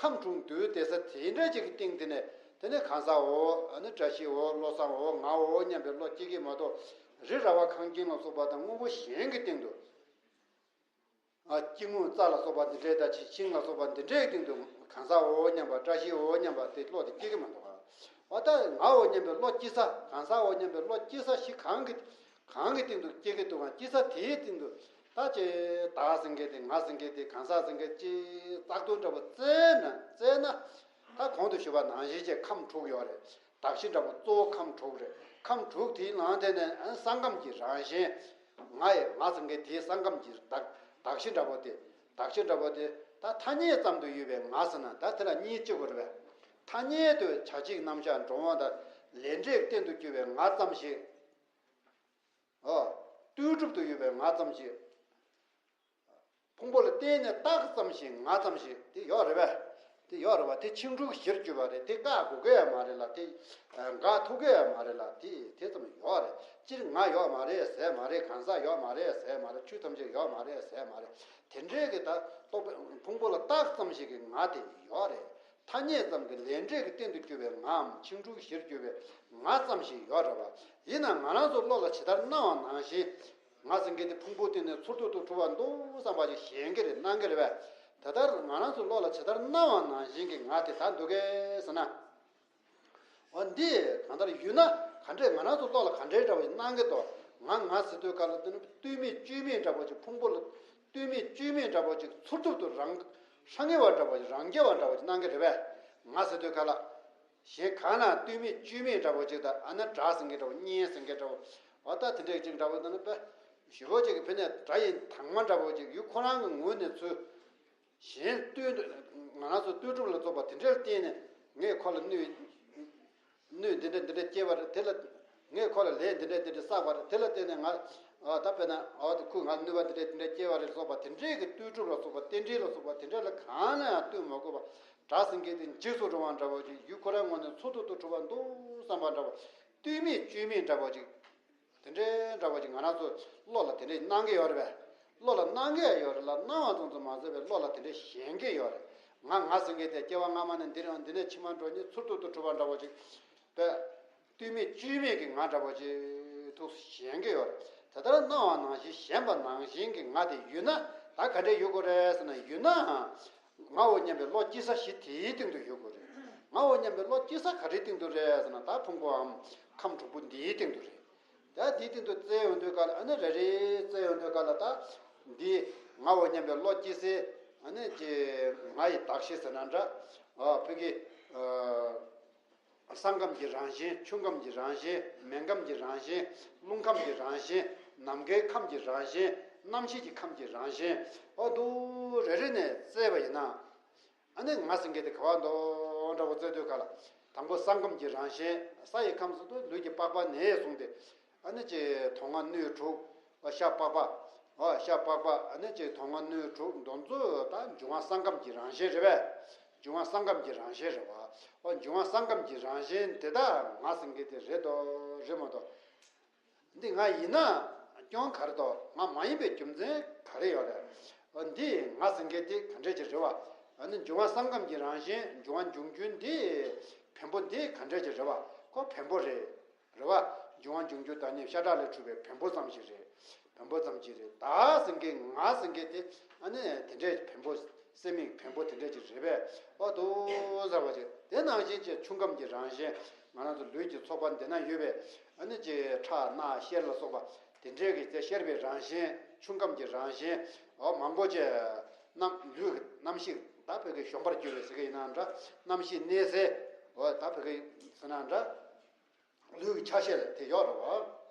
ཁམས་དྲུག་འདུས་བསྡད་ས་དེ་འདྲ་ཅིག་གི་སྟེང་དེ་ནས་དེ་ནས་གང་ཟག་འོ། ཨ་ནི་བཀྲ་ཤིས་འོ། བློ་བཟང་འོ། ང་འོ་སྙམ་པའི་བློ་སྐྱེ་གི་མ་གཏོགས་རི་ར་བ་ཁང་ཁྱིམ་ལ་སོགས་པ་དང་དངོས་པོ་གཞན་གྱི་སྟེང་དུ། ཨ་སྐྱེ་དངོས་རྩྭ་ལ་སོགས་པ་འདི་འདྲའི་ད་ཅིག་ཤིང་ལ་སོགས་པ་འདི་འདྲའི་སྟེང་དུ་གང་ཟག་འོ་སྙམ་པ། བཀྲ་ཤིས་འོ་སྙམ་པ་དེ་བློ་དེ་སྐྱེ་གི་མ་གཏོགས། འོ་ད་ང་འོ་སྙམ་པའི་བློ་སྐྱེ་ས། གང་ཟག་འོ་སྙམ་པའི་བློ་སྐྱེ་ས་ཞིག་གང་གི་གང་གི་སྟེང་དུ་སྐྱེ་གི་འདུག་གམ། སྐྱེ་ས་དེའི་སྟེང་དུ་ད་ཅེ་བདག་ཟེར་མཁན་དེ། ང་ཟེར་མཁན་དེ། གང་ཟག་ཟེར་མཁན་ཅེས་བཏགས་དོན་འདྲ་པོ་བཙལ་ན་བཙལ་ན། ད་གོང་དུ་ཞུས་པ་ནང་བཞིན་བྱས་ཁམས་དྲུག་ཡོད་རེད། གདགས་གཞི་འདྲ་པོ་གཙོ་བོ་ཁམས་དྲུག་རེད། ཁམས་དྲུག་དེའི་ནང་དེ་ནས་ས་ཁམས་ཀྱི་རང་བཞིན། ང་ཡི་ང་ཟེར་མཁན་དེའི་ས་ཁམས་ཀྱི་གདགས་གདགས་གཞི་འདྲ་པོ་དེ། གདགས་གཞི་འདྲ་པོ་དེ་ད་ཐ་སྙད་ཙམ་དུ་ཡོད་པའི་ང་ཟེར་ན་ད་དེ་ལ་གཉིས་གཅིག་པ་རེད་པས། ཐ་སྙད་དུ་བྱ་བྱེད་རྣམ་གཞག་འགྲོ་འོང་དང་ལས་འབྲས་རྟེན་དུ་གྱུར་པའི་ང་ཙམ་ཞིག་ཨོ། ལྟོས་གྲུབ་ཏུ་ཡོད་པའི་ང་ཙམ་ཞིག་ཕུང་པོ་ལ་བརྟེན་ནས་བཏགས་ཙམ་ཞིག་ང་ཙམ་ཞིག་དེ་ཡོད་རེད་པས། དེ་ཡོད་རེད་པ། དེ་ཆིག་འགྲུལ་གཞིར་གྱུར་པ་རེད། དེ་བཀག་དགོས་ཀྱི་ཡོད་མ་རེད་ལ། དེ་འགག་ཐུབ་ཀྱི་ཡོད་མ་རེད་ལ། དེ་དེ་ཙམ་ཡོད་རེད། སྤྱིར་ང་ཡོད་མ་རེད་ཟེར་མ་རེད། གང་ཟག་ཡོད་མ་རེད་ཟེར་མ་རེད། ཆོས་ཐམས་ཅད་ཡོད་མ་རེད་ཟེར་མ་རེད། དེ་འདྲའི་གི་ད་རྟོག་པའི་ཕུང་པོ་ལ་བཏགས་ཙམ་ཞིག་གི་ང་དེ་ཡོད་རེད། ཐ་སྙད་ཙམ་གྱི་ལས་འབྲས་ཀྱི་རྟེན་དུ་གྱུར་པའི་ངའམ་ཆིག་འགྲུལ་གཞིར་གྱུར་པའི་ང་ཙམ་ཞིག་ཡོད་རེད་པ། ཡིན་ནའང་ང་རང་ཚོ་བློ་ལ་ཇི་ལྟར་སྣང་བ་ནང་བཞིན། ང་ཟེར་མཁན་དེ་ཕུང་པོ་སྟེང་ནས་ཚུར་ཐུག་ཏུ་གྲུབ་པ་འདུག་བསམ་པ་ཞིག་ཞེན་གྱི་རེད། སྣང་གི་རེད་པས། དེ་ལྟར་ང་རང་ཚོ་བློ་ལ་ཇི་ལྟར་སྣང་བ་ནང་བཞིན་གྱི་ང་དེ་དག་འདུག་གས་ཟེར་ན། འོ་འདི་གང་ལྟར་ཡོད་ན་ག་འདྲས། ང་རང་ཚོ་བློ་ལ་ག་འདྲས་འདྲ་བ་ཞིག་སྣང་གི་འདུག་ང་ང་ཟེར་དུས་ག་ལ་དེ་ནི་ལྟོས་མེད་བཅོས་མིན་འདྲ་པོ་ཅིག་ཕུང་པོ་ལ་ལྟོས་མེད་བཅོས་མིན་འདྲ་པོ་ཅིག་ཚུར་ཐུག་ཏུ་རང་སྲང་ངེ་བ་འདྲ་པོ་ཅིག་རང་རྒྱལ་བ་འདྲ་པོ་ཅིག་སྣང་གི་རེད་པས། ང་ཟེར་དུས་ག་ལ། གཞན་གང་ལ་ལྟོས་མེད་བཅོས་མིན་འདྲ་པོ་ཅིག་དང་། ཨ་ན་དགྲ་ཟེར་མཁན་འདྲ་པོ། གཉེན་ཟེར་མཁན་འདྲ་པོ། འོ་ད་དེ་འདྲས་ཅིག་འདྲ་པོ་ད་ནི་པ། ཞེ་པོ་ཅིག་གི་ཕི་ནས་དགྲ་ཡི་དྭངས་མ་འདྲ་པོ་ཅིག་ཡུལ་ཁོ་རང་གི་ངོས་ནས་ཚུར། གཞན་ལྟོས། ང་རང་ཚོ་ལྟོས་གྲུབ་ལ་སོགས་པ་དེ་འདྲར་བརྟེན་ནས་ངས་ཁོ་ལ་གནོད། གནོད་འདི་འདྲ་འདི་འདྲ་སྐྱེལ་བ་རེད། དེ་ལ་ངས་ཁོ་ལ་ལས་འདི་འདྲ་འདི་འདྲ་བསགས་པ་རེད། དེ་ལ་བརྟེན་ནས་ང་ཨ་ད་དཔེར་ན་ཨ་ད་ཁོས་ང་གནོད་པ་འདི་འདྲ་འདི་འདྲ་སྐྱེལ་བ་རེད་སོགས་པ་དེ་འདྲའི་གི་ལྟོས་གྲུབ་ལ་སོགས་པ་རྟེན་འབྲེལ་ལ་སོགས་པ་དེ་འདྲ་ལ་གང་ལ་ཡང་ལྟོས་མ་དགོས་པ། སྒྲ་ཟེར་མཁན་དེ་འཇིགས་སུ་རུང་བ་འདྲ་བོ་ཅིག་ཡུལ་ཁོ་རའི་ངོས་ནས་མཚུར་ཐོག་ཏུ་གྲུབ་པ་འདུག་བསམ་པ་འདྲ་བོ། ལྟོས་མེད་བཅོས་མེད་འདྲ་བོ་ཅིག་དེ་འདྲའི་འདྲ་བོ་ཅིག་ང་རང་ཚོ་བློ་ལ་དེ་འདྲའི་སྣང་གི་ཡོད་རེད་པས། བློ་ལ་སྣང་གི་ཡོད་རེད་ལ། སྣང་བ་ཙམ་དུ་མ་ཟད་པའི་བློ་ལ་དེ་འདྲའི་ཞེན་གི་ཡོད་རེད། ང་ང་ཟེར་མཁན་དེ་སྐྱེ་བ་སྔ་མ་ནས་འདི་རང་འདི་ནས་ཕྱི་མ་འགྲོ་མཁན་མཚུར་ཐོག་ཏུ་གྲུབ་པ་འདྲ་བོ་ཅིག་པས། ལྟོས་མེད་བཅོས་མེད་ཀྱི་ང་འདྲ་བོ་ཅིག་ཐུགས་སུ་ཞེན་གི་ཡོད་རེད། དེ་ལྟར་སྣང་བ་ནང་བཞིན་ཞེན་པ་ནང་བཞིན་གྱི་ང་དེ་ཡོད་ན་ད་ག་འདྲས་ཡོད་དགོས་རེད་ཟེར་ན། ཡོད་ན་ངའོ་སྙམ་པའི་བློ་སྐྱེ་ས་གཞི་དེའི་སྟེང་དུ་ཡོད་དགོས་རེད། ངའོ་སྙམ་པའི་བློ་སྐྱེ་ས་ག་རེའི་སྟེང་དུ་རེད་ཟེར་ན། ད་ཕུང་པོའམ་ཁམས་དྲུག་པོ་འདིའི་སྟེང་དུ་རེད། ད་འདིའི་སྟེང་དུ་བཙལ་ཡོང་དུས་ག་ལ་ཨ་ནི་རེ་རེ་བཙལ་ཡོང་དུས་ག་ལ་ད་འདི་ངའོ་སྙམ་པའི་བློ་སྐྱེ་སའི་ཨ་ནི་ཀྱི་ང་ཡི་གདགས་གཞི་ཟེར་ན་འདྲ། ཨ་ཕ་གི་ཨ་ས་ཁམས་ཀྱི་རང་བཞིན། ཆུ་ཁམས་ཀྱི་རང་བཞིན། མེ་ཁམས་ཀྱི་རང་བཞིན། རླུང་ཁམས་ཀྱི་རང་བཞིན། ནམ་མཁའི་ཁམས་ཀྱི་རང་བཞིན། རྣམ་ཤེས་ཀྱི་ཁམས་ཀྱི་རང་བཞིན། ཨོ་འདུག་རེ་རེ་ནས་བཙལ་བ་ཡིན་ན། ཨ་ནི་ང་ཟེར་མཁན་དེ་ག་བ་འདུག་འདྲ་བོ་བཙལ་དུས་ག་ལ། དང་པོ་ས་ཁམས་ཀྱི་རང་བཞིན། ས་ཡི་ཁམས་སུ་འདུག་ལུས་ཀྱི་པགས་པ་ནས་བཟུང་སྟེ། ཨ་ནི་ཅེ་དོན་ལྔ་སྣོད་དྲུག་ཨ་ཤ་པགས་པ། ཨ་ཤ་པགས་པ་ཨ་ནི་ཅེ་དོན་ལྔ་སྣོད་དྲུག་འདོན་ཚུལ་ད་འབྱུང་བ་ས་ཁམས་ཀྱི་རང་བཞིན་རེད་པས། འབྱུང་བ་ས་ཁམས་ཀྱི་རང་བཞིན་རེད་བ། ཨོ་འབྱུང་བ་ས་ཁམས་ཀྱི་རང་བཞིན་དེ་དག་ང་ཟེར་མཁན་དེ་རེད་དོ་རེད་མ་གཏོགས། འདི་ང་ཡིན་ན་སྐྱོན་ག་རེ་འདུག་ང་མ་ཡིན་པའི་རྒྱུ་མཚན་ག་རེ་ཡོད་རེད། འདི་ང་ཟེར་མཁན་དེ་ག་འདྲས་ཅིག་རེད་བ། ཨ་ནི་འབྱུང་བ་ས་ཁམས་ཀྱི་རང་བཞིན། འབྱུང་བ་འབྱུང་རྒྱུ་འདི་བེམ་པོ་འདི་ག་འདྲས་ཅིག་རེད་བ། ཁོ་བེམ་པོ་རེད། རེད་བ། འབྱུང་བ་འབྱུང་རྒྱུ་བདག་ཉིད་ཤ་ཁྲག་ལས་གྲུབ་པའི་བེམ་པོ་ཙམ་ཞིག་རེད། བེམ་པོ་ཙམ་ཞིག་རེད། བདག་ཟེར་མཁན་ང་ཟེར་མཁན་དེ་ཨ་ནི་དེ་འདྲས་བེམ་པོ། སེམས་མིག་བེམ་པོ་དེ་འདྲས་ཅིག་རེད་པས། ཨོ་དོ་ཟེར་བ་ཅིག་དེ་ནང་བཞིན་གྱི་ཆུ་ཁམས་ཀྱི་རང་བཞིན། ང་རང་ཚོ་ལུས་ཀྱི་ཚོགས་པ་འདི་ན་ཡོད་པའི་ཨ་ནི་ཅིག་ཁྲག་སྣ་གཤེར་ལ་སོགས་པ་དེ་འདྲས་ཀྱི་དེ་གཤེར་བའི་རང་བཞིན། ཆུ་ཁམས་ཀྱི་རང་བཞིན། ཨོ་མང་པོ་ཅིག་རྣམ་ལུས་ཀྱི་རྣམ་ཤེས་ད་བོད་ཀྱི་གཞོན་པར་གྱུར་པའི་ཟེར་གྱི་ཡིན་ན་འདྲ། རྣམ་ཤེས་གནས་སའི་ཨོ་ད་བོད་ཀྱི་ཟེར་ན་འདྲ། ལུས་ཀྱི་ཆ་ཤས་ལ་དེ་ཡོད་རེད་བ།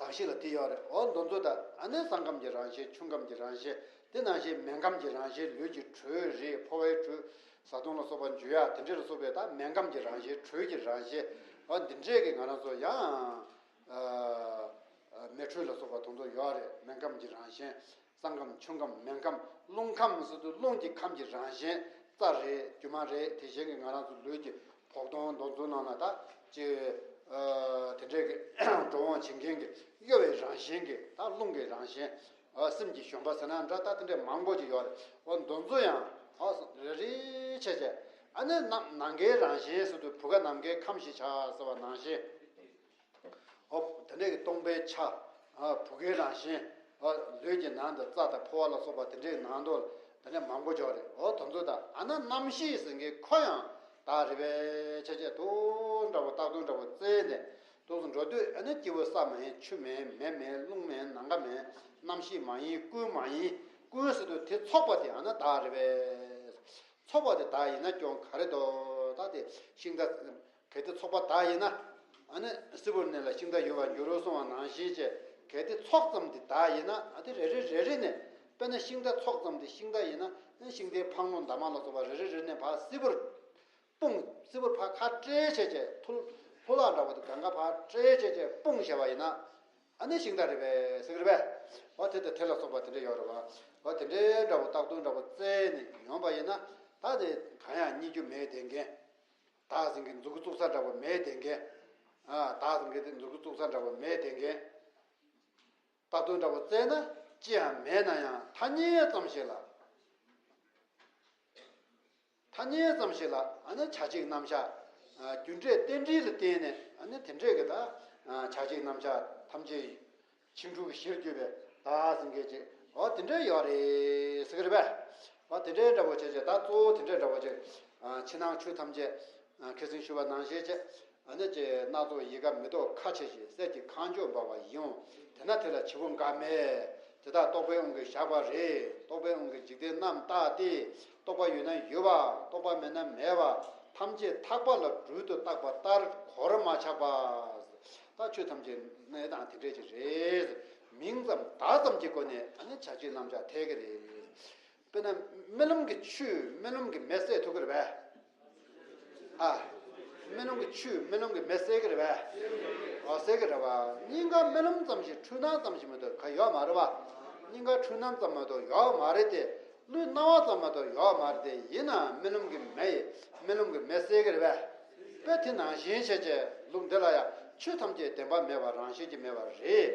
གདགས་གཞི་ལ་དེ་ཡོད་རེད། འོ་འདི་ཚོ་ད་ཨ་ནི་ས་ཁམས་ཀྱི་རང་བཞིན། ཆུ་ཁམས་ཀྱི་རང་བཞིན། དེ་ནང་བཞིན་མེ་ཁམས་ཀྱི་རང་བཞིན། ལུས་ཀྱི་དྲོད་རེད། ཕོ་བའི་དྲོད། བཟའ་བཏུང་ལ་སོགས་པ་འཇུ་ཡག་དེ་འདྲ་ལ་སོགས་པའི་ད་མེ་ཁམས་ཀྱི་རང་བཞིན། དྲོད་ཀྱི་རང་བཞིན། འོ་འདི་འདྲས་ཀྱི་ང་རང་ཚོ་ཡང་ཨ་མེ་དྲོད་ལ་སོགས་པ་དེ་ཚོ་ཡོད་རེད། མེ་ཁམས་ཀྱི་རང་བཞིན། ས་ཁམས། ཆུ་ཁམས། མེ་ཁམས། རླུང་ཁམས་ཟེར་དུས་རླུང་གི་ཁམས་ཀྱི་རང་བཞིན་རྩ་རེད། རྒྱུ་མ་རེད། དེ་བཞིན་གྱི་ང་རང་ཚོ་ལུས་ཀྱི་བོགས་གཏོང་འདི་ཚོའི་ནང་ན་ད་ཅིག་ཨ་དེ་འདྲས་ཀྱི་འགྲོ་འོང་བྱེད་མཁན་གྱི་གཡོ་བའི་རང་བཞིན་གྱི་ད་རླུང་གི་རང་བཞིན། ཨ་སེམས་ཀྱི་ཞོན་པ་ཟེར་ན་འདྲ། ད་དེ་འདྲས་མང་པོ་ཅིག་ཡོད་རེད། འོ་འདི་ཚོ་ཡང་ཨ་རེ་རེ་བྱས་བྱས་ཨ་ནི་ནམ་ནམ་མཁའི་རང་བཞིན་ཟེར་དུས་བུ་ག་ནམ་མཁའི་ཁམས་ཞེས་བྱ་ཟེར་བ་ནང་བཞིན། ཨོ། དེ་འདྲས་ཀྱི་སྟོང་པའི་ཆ། ཨ་བུ་གའི་རང་བཞིན། ཨ་ལུས་ཀྱི་ནང་དུ་རྩ་དང་ཕོ་བ་ལ་སོགས་པ་དེ་འདྲས་ནང་དུ་དེ་འདྲས་མང་པོ་འཇོག་རེད། ཨོ་དེ་ཚོ་དང་ཨ་ན་རྣམ་ཤེས་ཟེར་མཁན་ཁོ་ཡང་བདག་རེད་པས། ཆ་བྱད་དུ་འདྲ་བོ་རྟག་ཏུ་འདྲ་བོ་བཙལ་ནས་དུས་སུ་འགྲོ་དུས་ཨ་ནི་སྐྱེ་བོ་ས་མེད། ཆུ་མེད། མེ་མེད། རླུང་མེད། ནམ་མཁའ་མེད། རྣམ་ཤེས་མ་ཡིན། ཀུན་མ་ཡིན། ཀུན་ཟེར་དུས་དེ་ཚོགས་པ་དེ་ཨ་ན་བདག་རེད་པས། ཚོགས་པ་དེ་བདག་ཡིན་ན་སྐྱོན་ག་རེ་འདུག་ད་དེ་ཤིང་རྟ། གལ་ཏེ་ཚོགས་པ་བདག་ཡིན་ན། ཨ་ནི་སིལ་བུར་གནས་ལ་ཤིང་རྟ་ཡོད་པར་འགྱུར་རོ་གསུངས་པ་ནང་བཞིན་བྱས། གལ་ཏེ་ཚོགས་ཙམ་དེ་བདག་ཡིན་ན། ཨ་དེ་རེ་རེ་རེ་རེ་ནས་དཔེར་ན་ཤིང་རྟ་ཚོགས་ཙམ་དེ་ཤིང་རྟ་ཡིན་ན། ཨ་ནི་ཤིང་རྟའི་འཕང་ལོ་འདབ་མ་ལ་སོགས་པ་རེ་རེ་རེ་ནས་ཕར་སིལ་བུར་སྤུངས། སིལ་བུར་ཕར་ཁ་བྲལ་བྱས་བྱས་ཐུལ་ཐུལ་ལག་འདྲ་བོ་དེ་གང་ག་ཕར་བྲལ་བྱས་བྱས་སྤུངས་བཞག་པ་ཡིན་ན། ཨ་ནི་ཤིང་རྟ་རེད་པས་ཟེར་གི་རེད་པས། འོ་དེ་དང་དེ་ལ་སོགས་པ་དེ་འདྲ་ཡོད་རེད་བ། འོ་དེ་འདྲའི་འདྲ་བོ་རྟག་ཏུ་འདྲ་བོ་བཙལ་ནས་ཡོང་པ་ཡིན་ན། ད་དེ་གང་ཡང་རྙེད་རྒྱུ་མེད་བསྡད་མཁན། བདག་ཟེར་མཁན་མཛུབ་གུ་བཙུགས་ས་འདྲ་བོ་མེད་བསྡད་མཁན། ཨ་བདག་ཟེར་མཁན་དེ་མཛུབ་གུ་བཙུགས་ས་འདྲ་བོ་མེད་བསྡད་མཁན། རྟག་ཏུ་འདྲ་བོ་བཙལ་ན་ཅི་ཡང་མེད་ན་ཡང་ཐ་སྙད་ཙམ་ཞིག་ལ། ཐ་སྙད་ཙམ་ཞིག་ལ་ཨ་ནི་བྱ་བྱེད་རྣམ་གཞག་ཨ་རྒྱུ་འབྲས་རྟེན་འབྲེལ་ལ་བརྟེན་ནས་ཨ་ནི་དེ་འདྲས་ཀྱི་ད་ཨ་བྱ་བྱེད་རྣམ་གཞག་ཐམས་ཅད་ཕྱིན་དྲུག་གི་གཞིར་གྱུར་པའི་བདག་ཟེར་མཁན་ཅིག་འོ་དེ་འདྲས་ཡོད་རེད་ཟེར་གི་རེད་པས། འོ་དེ་འདྲས་འདྲ་བོ་བྱས་བྱས། ད་གཙོ་བོ་དེ་འདྲས་འདྲ་བོ་བྱས། ཨ་ཕྱི་ནང་ཆོས་ཐམས་ཅད་ཨ་ཁ་སང་ཞུས་པ་ནང་བཞིན་བྱས། ཨ་ནི་ཅེ་སྣ་ཚོགས་ཡལ་ག་མེ་ཏོག་ཁ་ཕྱེ་ཞིང་། གསེར་གྱི་ཁ་མཆུ་འབར་བ་ཡིན། དེ་ན་དེ་ལ་བྱེད་པོ་འགའ་མེད། དེ་དག་རྟོག་པའི་དབང་གིས་བཞག་པ་རེད། རྟོག་པའི་དབང་གིས་འཇིག་རྟེན་རྣམས་བརྟགས་ཏེ། རྟོག་པ་ཡོད་ན་ཡོད་པ། རྟོག་པ་མེད་ན་མེད་པ། ཐམས་ཅད་ཐག་པ་ལ་སྦྲུལ་དུ་བཏགས་པ་ལྟར་གོར་མ་ཆག་པ། ད་ཆོས་ཐམས་ཅད་གནས་སྟངས་དེ་འདྲས་ཅིག་རེད། མིང་ཙམ་བརྡ་ཙམ་གྱི་སྒོ་ནས་ཨ་ནི་བྱ་བྱེད་རྣམ་གཞག་འཐད་ཀྱི་རེད། དཔེར་ན་རྨི་ལམ་གྱི་ཆུས་རྨི་ལམ་གྱི་མེ་བསད་ཐུབ་ཀྱི་རེད་པས། ཨ། རྨི་ལམ་གྱི་ཆུས་རྨི་ལམ་གྱི་མེ་བསད་ཀྱི་རེད་པས། ཨོ་བསད་ཀྱི་རེད་པ། སྙིང་ག་རྨི་ལམ་ཙམ་ཞིག་འཁྲུལ་སྣང་ཙམ་ཞིག་མ་གཏོགས་ག་ཡོད་མ་རེད་པ། སྙིང་ག་འཁྲུལ་སྣང་ཙམ་མ་གཏོགས་ཡོད་མ་རེད་དེ། ལུས་སྣང་བ་ཙམ་མ་གཏོགས་ཡོད་མ་རེད་དེ། ཡིན་ནའང་རྨི་ལམ་གྱི་མེ་ཡིས་རྨི་ལམ་གྱི་མེ་བསད་ཀྱི་རེད་པས། དཔེ་དེ་ནང་བཞིན་བྱས་བྱས་ལུགས་འདི་ལ་ཡང་ཆོས་ཐམས་ཅད་བདེན་པ་མེད་པ་རང་བཞིན་གྱིས་མེད་པ་རེད།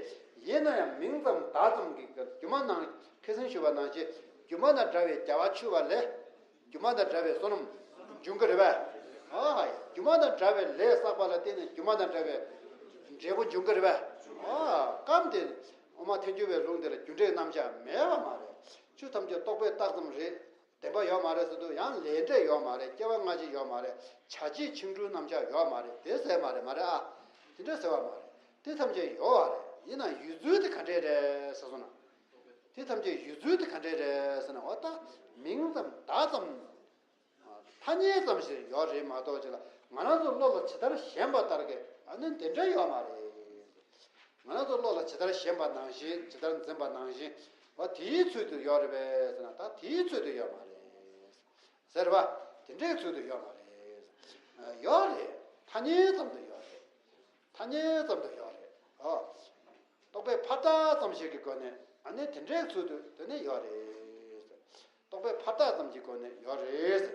ཡིན་ན་ཡང་མིང་ཙམ་བརྡ་ཙམ་གྱིས་སྒྱུ་མ་ནང་ཁ་སང་ཞུས་པ་ནང་བཞིན་སྒྱུ་མ་དང་བྲལ་བའི་རྒྱལ་བ་ཆུད་པ་ལས། སྒྱུ་མ་དང་བྲལ་བའི་བསོད་ནམས་འབྱུང་གི་རེད་པས། ཨ་ཧ། སྒྱུ་མ་དང་བྲལ་བའི་ལས་བསགས་པ་ལ་བརྟེན་ནས་སྒྱུ་མ་དང་བྲལ་བའི་འབྲས་བུ་འབྱུང་གི་རེད་པས། ཨ། སྐབས་དེ་དབུ་མ་ཐལ་འགྱུར་བའི་ལུགས་འདི་ལ་རྒྱུ་འབྲས་རྣམ་གཞག་མེད་པ་མ་རེད། ཆོས་ཐམས་ཅད་རྟོག་པས་བཏགས་ཙམ་རེད། བདེན་པ་ཡོད་མ་རེད་ཟེར་དུས་ཡང་ལས་འབྲས་ཡོད་མ་རེད། སྐྱེ་བ་སྔ་ཕྱི་ཡོད་མ་རེད། བྱ་བྱེད་ཕྱིན་དྲུལ་རྣམ་གཞག་ཡོད་མ་རེད། དེ་ཟེར་མ་རེད། མ་རེད་ཨ། དེ་འདྲ་ཟེར་བ་མ་རེད། དེ་ཐམས་ཅད་ཡོད་པ་རེད། ཡིན་ན་ཡོད་ཚུལ་དེ་ག་འདྲས་རེད་ཟེར་སོང་ན། དེ་ཐམས་ཅད་ཡོད་ཚུལ་དེ་ག་འདྲས་རེད་ཟེར་ན། འོ་ད་མིང་ཙམ་བརྡ་ཙམ། ཐ་སྙད་ཙམ་ཞིག་ཡོད་རེད་མ་གཏོགས་ཅིག་ལ་ང་རང་ཚོ་བློ་ལ་ཇི་ལྟར་ཞེན་པ་ལྟར་གྱི་ཨ་ནི་དེ་འདྲ་ཡོད་མ་རེད། ང་རང་ཚོ་བློ་ལ་ཇི་ལྟར་ཞེན་པ་ནང་བཞིན་ཇི་ལྟར་འཛིན་པ་ནང་བཞིན་བ་དེའི་ཚུལ་དུ་ཡོད་རེད་པས་ཟེར་ན། ད་དེའི་ཚུལ་དུ་ཡོད་མ་རེད་ཟེར་བ། དེ་འདྲའི་ཚུལ་དུ་ཡོད་མ་རེད། ཡོད་རེད། ཐ་སྙད་ཙམ་དུ་ཡོད་རེད། ཐ་སྙད་ཙམ་དུ་ཡོད་རེད། ཨོ། རྟོག་པས་ཕར་བཏགས་ཙམ་ཞིག་གི་སྒོ་ནས་ཨ་ནི་དེ་འདྲའི་ཚུལ་དུ་དེ་ནི་ཡོད་རེད། རྟོག་པས་ཕར་བཏགས་ཙམ་གྱི་སྒོ་ནས་ཡོད་རེད།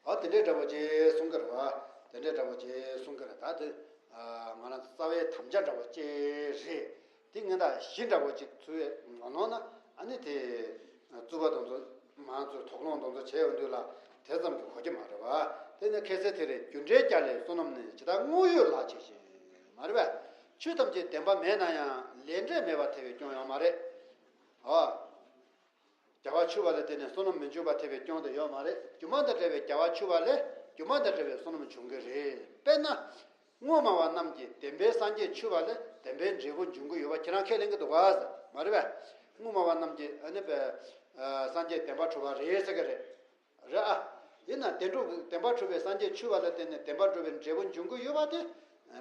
ཨ། དེ་འདྲའི་འདྲ་པོ་ཅིག་གསུང་གི་རེད་བ། དེ་འདྲའི་འདྲ་པོ་ཅིག་གསུང་གི་རེད། ད་དེ་ང་རང་ཚོ་རྩ་བའི་དམ་བཅའ་འདྲ་པོ་ཅིག་རེད། དེ་ངས་ད་གཞི་འདྲ་པོ་ཅིག་ཚུར་ངོ་ནོར་ན་ཨ་ནི་དེ་རྩོད་པ་དང་ཚོ་མང་ཚོས་དོགས་སློང་དང་ཚོ་བྱས་ཡོང་དུས་ལ་དེ་ཙམ་གྱིས་གོ་གི་མ་རེད་བ། དེ་ནི་ཁ་གསལ་དེ་རེད། རྒྱུ་འབྲས་བསྐྱར་ལས་བསོད་ནམས་ནི། ཇི་ལྟར་དངོས་ཡོད་ལག་ཆད་བཞིན། མ་རེད་པས། ཆོས་ཐམས་ཅད་བདེན་པ་མེད་ན་ཡང་ལས་འབྲས་མེད་པར་ཐལ་བའི་སྐྱོན་ཡོད་མ་རེད། ཨ། རྒྱལ་བ་ཆུད་པ་ལ་བརྟེན་ནས་བསོད་ནམས་མི་འབྱུང་བར་ཐལ་བའི་སྐྱོན་དེ་ཡོད་མ་རེད། སྒྱུ་མ་དང་བྲལ་བའི་རྒྱལ་བ་ཆུད་པ་ལས་སྒྱུ་མ་དང་བྲལ་བའི་བསོད་ནམས་འབྱུང་གི་རེད། དཔེར་ན། དངོས་སྨྲ་བ་རྣམས་ཀྱིས་བདེན་པའི་སངས་རྒྱས་ཆུད་པ་ལས་བདེན་པའི་འབྲས་བུ་འབྱུང་གི་ཡོད་པ་ཁྱེད་རང་ཁས་ལེན་གྱི་འདུག་ག་ཟེར། མ་རེད་པས། དངོས་སྨྲ་བ་རྣམས་ཀྱིས་ཨ་ནི་པའི་སངས་རྒྱས་བདེན་པར་གྲུབ་པ་རེད་ཟེར་གི་རེད། རེད་ཨ། ཡིན་ན་བདེན་གྲུབ་བདེན་པར་གྲུབ་པའི་སངས་རྒྱས་ཆུད་པ་ལ་བརྟེན་ནས་བདེན་པར་གྲུབ་པའི་འབྲས་བུ་འབྱུང་གི་ཡོད་པ་དེ།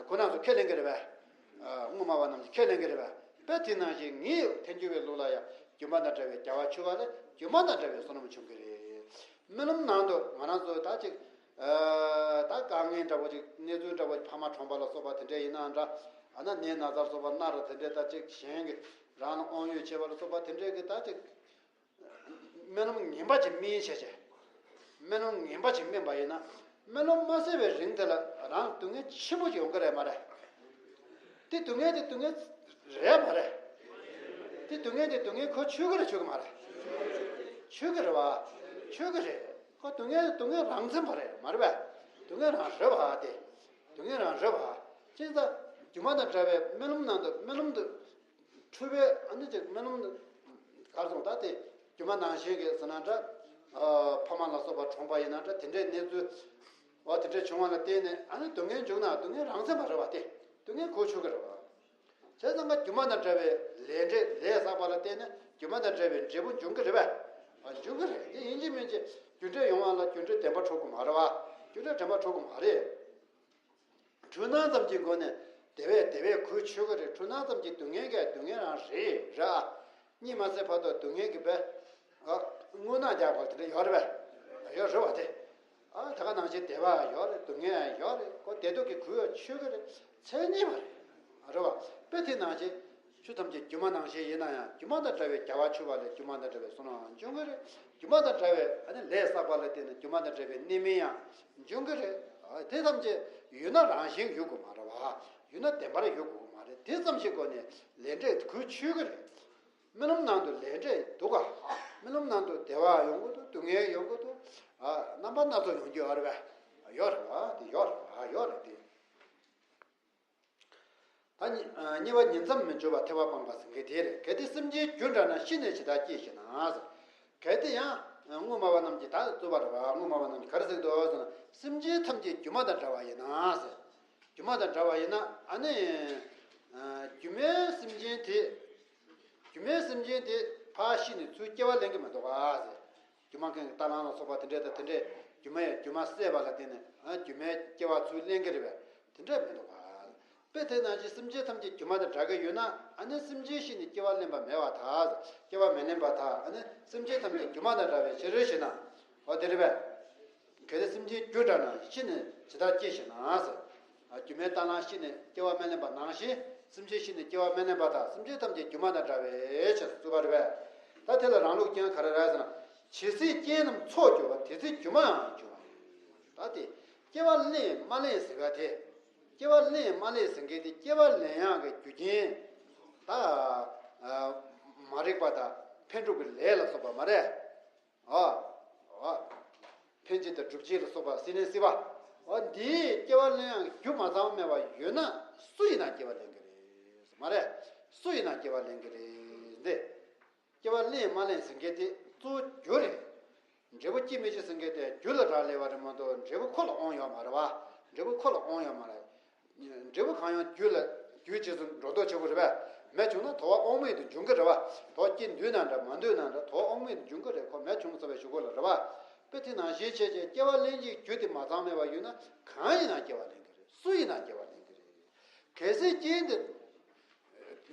ཁོ་རང་ཚོ་ཁས་ལེན་གྱི་རེད་པས། དངོས་སྨྲ་བ་རྣམས་ཀྱིས་ཁས་ལེན་གྱི་རེད་པས། དཔེ་དེ་ནང་བཞིན་ངས་ཐལ་འགྱུར་བའི་ལུགས་ལ་ཡང་སྒྱུ་མ་དང་བྲལ་བའི་རྒྱལ་བ་ཆུད་པ་ལས་སྒྱུ་མ་དང་བྲལ་བའི་བསོད་ནམས་འབྱུང་གི་རེད། རྨི་ལམ་ནང་དུ་ང་རང་ཚོ་ད་ཅིག་ད་དཀའ་ངལ་འདྲ་པོ་ཅིག་གནས་ཚུལ་འདྲ་པོ་ཅིག་ཕ་མ་གྲོངས་པ་ལ་སོགས་པ་དེ་འདྲ་ཡིན་ན་འདྲ། ཨ་ན་ནད་ན་ཚ་ལ་སོགས་པ་ན་ར་དེ་འདྲ་ད་ཅིག་གཞན་གྱིས་རང་ལ་དབང་ཡོད་བྱས་པ་ལ་སོགས་པ་དེ་འདྲ་གི་ད་ཅིག་རྨི་ལམ་ངན་པ་ཅིག་རྨིས་བྱས་བྱས། རྨི་ལམ་ངན་པ་ཅིག་རྨིས་པ་ཡིན་ན། རྨི་ལམ་མ་བསད་པའི་རིང་དེ་ལ་རང་སྡུག་བསྔལ་ཆེན་པོ་ཅིག་ཡོང་གི་རེད་མ་རེད། དེ་སྡུག་བསྔལ་དེ་སྡུག་བསྔལ་རེད་མ་རེད། དེ་སྡུག་བསྔལ་དེ་སྡུག་བསྔལ་ཁོ་ཆོས་ཀྱི་རེད་ཆོས་ཀྱི་མ་རེད། ཆོས་ཀྱི་རེད་བ། ཆོས་ཀྱི་རེད། ཁོ་སྡུག་བསྔལ་སྡུག་བསྔལ་རང་མཚན་པ་རེད་མ་རེད་པས། སྡུག་བསྔལ་རང་རེད་བ་དེ། སྡུག་བསྔལ་རང་རེད་བ། ཅི་ཙམ་སྒྱུ་མ་དང་བྲལ་བའི་རྨི་ལམ་ནང་དུ་རྨི་ལམ་དུ། འཁྲུལ་པའི་ཨ་ནི་ཅིག་རྨི་ལམ་གར་སོང་ད་དེ་སྒྱུ་མ་ནང་བཞིན་གྱི་ཟེར་ན་འདྲ། ཕ་མ་ལ་སོགས་པ་གྲོངས་པ་ཡིན་ན་འདྲ་དེ་འདྲའི་གནས་ཚུལ་བ་དེ་འདྲ་བྱུང་བ་ལ་བརྟེན་ནས་ཨ་ནི་སྡུག་བསྔལ་འབྱུང་ན་སྡུག་བསྔལ་རང་མཚན་པ་རེད་བ་དེ་སྡུག་བསྔལ་ཁོ་ཆོས་ཀྱི་རེད་བ། བྱས་ཙང་ཀ་སྒྱུ་མ་དང་བྲལ་བའི་ལས་འབྲས་ལས་བསགས་པ་ལ་བརྟེན་ནས་སྒྱུ་མ་དང་བྲལ་བའི་འབྲས་བུ་འབྱུང་གི་རེད་བ། འབྱུང་གི་རེད་དེ་ཡིན་གཅིག་མིན་གཅིག་རྒྱུ་འབྲས་ཡོང་བ་ལ་རྒྱུ་འབྲས་བདེན་པ་གྲུབ་ཀྱི་མ་རེད་བ། རྒྱུ་འབྲས་བདེན་པ་གྲུབ་ཀྱི་མ་རེད། འཁྲུལ་སྣང་ཙམ་གྱི་སྒོ་ནས་དེ་བས་དེ་བས་ཁོ་ཆོས་ཀྱི་རེད། འཁྲུལ་སྣང་ཙམ་གྱི་སྡུག་བསྔལ་གྱི་སྡུག་བསྔལ་རང་རེད་ར། གཉིད་མ་སད་བར་དུ་སྡུག་བསྔལ་གྱི་བས། དངོས་སྣང་རྒྱག་དགོས་དེ་འདྲ་ཡོད་རེད་པས། ཡོད་རེད་བ་དེ། ཨ་ད་ག་ནང་བཞིན་བདེ་བ་ཡོད་རེད། སྡུག་བསྔལ་ཡོད་རེད། ཁོ་བདེ་སྡུག་གི་ཁོ་ཆོས་ཀྱི་རེད། མཚན་ཉིད་མ་རེད། རེད་བ། དཔེ་དེ་ནང་བཞིན། ཆོས་ཐམས་ཅད་སྒྱུ་མ་ནང་བཞིན་ཡིན་ན་ཡང་སྒྱུ་མ་དང་བྲལ་བའི་རྒྱལ་བ་ཆུད་པ་ལས་སྒྱུ་མ་དང་བྲལ་བའི་བསོད་ནམས་འབྱུང་གི་རེད། སྒྱུ་མ་དང་བྲལ་བའི་ཨ་ནི་ལས་བསགས་པ་ལ་བརྟེན་ནས་སྒྱུ་མ་དང་བྲལ་བའི་གནས་མིན་ཡང་འབྱུང་གི་རེད། དེ་ཐམས་ཅད་ཡོད་ན་རང་བཞིན་ཡོད་དགོས་མ་རེད་བ། ཡོད་ན་བདེན་པར་ཡོད་དགོས་མ་རེད། དེ་ཙམ་ཞིག་གོ་ནས་ལས་འབྲས་ཁོ་ཆོས་ཀྱི་རེད། རྨི་ལམ་ནང་དུ་ལས་འབྲས་འདུག་ག་རྨི་ལམ་ནང་དུ་བདེ་བ་ཡོང་གི་འདུག་སྡུག་བསྔལ་ཡོང་གི་འདུག་རྣམ་པ་སྣ་ཚོགས་ཡོང་རྒྱུ་ཡོད་རེད་བ། ཡོད་རེད་བ་དེ་ཡོད་རེད་བ་ཡོད་རེད་དེ། ད་གཉིས་པ་ཉིང་མཚམས་མི་འཇོག་པ་ཐེག་པ་སྤངས་པ་ཟེར་མཁན་དེ་རེད། གལ་ཏེ་སེམས་ཅན་རྒྱུ་འདྲ་ན་ཤི་ནས་ཇི་ལྟར་སྐྱེ་ཞེ་ན། གལ་ཏེ་ཡང་དངོས་སྨྲ་བ་རྣམས་ཀྱིས་ད་རྩོད་པ་རེད་བ། དངོས་སྨྲ་བ་རྣམས་ཀྱིས་ག་རེ་ཟེར་གྱི་འདུག་ཟེར་ན། སེམས་ཅན་ཐམས་ཅད་སྒྱུ་མ་དང་བྲལ་བ་ཡིན་ན་ཟེར། སྒྱུ་མ་དང་བྲལ་བ་ཡིན་ན་ཨ་ནི། སྒྱུ་མའི་སེམས་ཅན་དེ། སྒྱུ་མའི་སེམས་ཅན་དེ་ཕར་ཤི་ནས་ཚུར་སྐྱེ་བ་ལེན་གྱི་མི་འདུག་ག་ཟེར། སྒྱུ་མ་མཁན་གྱི་རྟ་གླང་ལ་སོགས་པ་དེ་འདྲས་དང་དེ་འདྲས་སྒྱུ་མ་ཡང་སྒྱུ་མ་བསད་པ་ལ་བརྟེན་ནས་ཨ་སྒྱུ་མའི་སྐྱེ་བ་ཚུར་ལེན་གྱི་རེད་པས། དེ་འདྲས་མི་འདུག་ག་དཔེ་དེ་ནང་བཞིན་སེམས་ཅན་ཐམས་ཅད་སྒྱུ་མ་དང་འདྲ་གི་ཡོད་ན་ཨ་ནི་སེམས་ཅན་ཤི་ནས་སྐྱེ་བ་ལེན་པ་མེད་པར་ཐལ། སྐྱེ་བ་མི་ལེན་པར་ཐལ། ཨ་ནི་སེམས་ཅན་ཐམས་ཅད་སྒྱུ་མ་དང་འདྲ་བའི་ཕྱིར་ཞེ་ན། འོ་དེ་རེད་པས། གལ་ཏེ་སེམས་ཅན་རྒྱུ་འདྲ་ན་ཤི་ནས་ཇི་ལྟར་སྐྱེ་ཞེ་ན་ཟེར། སྒྱུ་མའི་རྟ་གླང་ཤི་ནས་སྐྱེ་བ་སྨན་ལེན་པ་ནང་བཞིན་སེམས་ཅན་ཤི་ནས་སྐྱེ་བ་སྨན་ལེན་པ་དང་སེམས་ཅན་ཐམས་ཅད་སྒྱུ་མ་དང་འདྲ་བའི་ཕྱིར་བརྩི་བ་རེད་པས། ད་དེ་ལ་རང་ལུགས་ཀྱང་ག་རེ་རེད་ཟེར་ན། ཇི་སྲིད་རྐྱེན་རྣམས་ཚོགས་གྱུར་པ་དེ་སྲིད་སྒྱུ་མའང་འབྱུང་བ་ཡིན། ད་དེ་སྐྱེ་བ་ལེན་མ་ལེན་ཟེར་བ་དེ། སྐྱེ་བ་ལེན་མ་ལེན་ཟེར་མཁན་དེ་སྐྱེ་བ་ལེན་ཡག་གི་རྒྱུ་རྐྱེན། ད་མ་རིག་པ་དང་འཕེན་འགྲོ་གི་ལས་ལ་སོགས་པ་མ་རེད། ཨ། ཨ། འཕེན་བྱེད་དང་སྒྲུབ་བྱེད་ལ་སོགས་པ་སྲིད་ལེན་སྲིད་པ། འོ་འདིའི་སྐྱེ་བ་ལེན་ཡག་རྒྱུ་མ་ཚང་མེད་པ་ཡོད་ན་སུ་ཡིན་ན་སྐྱེ་བ་ལེན་གྱི་རེད། མ་རེད། སུ་ཡིན་ན་སྐྱེ་བ་ལེན་གྱི་རེད་འདི། སྐྱེ་བ་ལེན་མ་ལེན་ཟེར་མཁན་དེ་གཙོ་བོ་རྒྱུ་རེད། འབྲས་བུ་སྐྱེ་མི་སྐྱེ་ཟེར་མཁན་དེ་རྒྱུ་ལ་རག་ལས་པ་རེད་མ་གཏོགས་འབྲས་བུ་ཁོ་ལ་དབང་ཡོད་མ་རེད་བ། འབྲས་བུ་ཁོ་ལ་དབང་ཡོད་མ་རེད། འབྲས་བུ་གང་ཡང་རྒྱུ་ལ་རྒྱུ་རྗེས་སུ་འགྲོ་ལྡོག་བྱེད་དགོས་རེད་པས། མེ་བྱུང་ན་དོ་བ་དབང་མེད་དུ་འབྱུང་གི་རེད་པ། དོ་བ་སྐྱེ་འདུག་ན་འདྲ་མ་འདུག་ན་འདྲ་དོ་བ་དབང་མེད་དུ་འབྱུང་གི་རེད། ཁོ་མེ་བྱུང་ཚར་བའི་གཞུག་གུ་ལ་རེད་པ། དཔེ་དེ་ནང་བཞིན་བྱས་བྱས་སྐྱེ་བ་ལེན་གྱི་རྒྱུ་དེ་མ་ཚང་མེད་པ་ཡོད་ན་གང་ཡིན་ན་སྐྱེ་བ་ལེན་གྱི་རེད། སུ་ཡིན་ན་སྐྱེ་བ་ལེན་གྱི་རེད། གལ་སྲིད་རྐྱེན་དེ་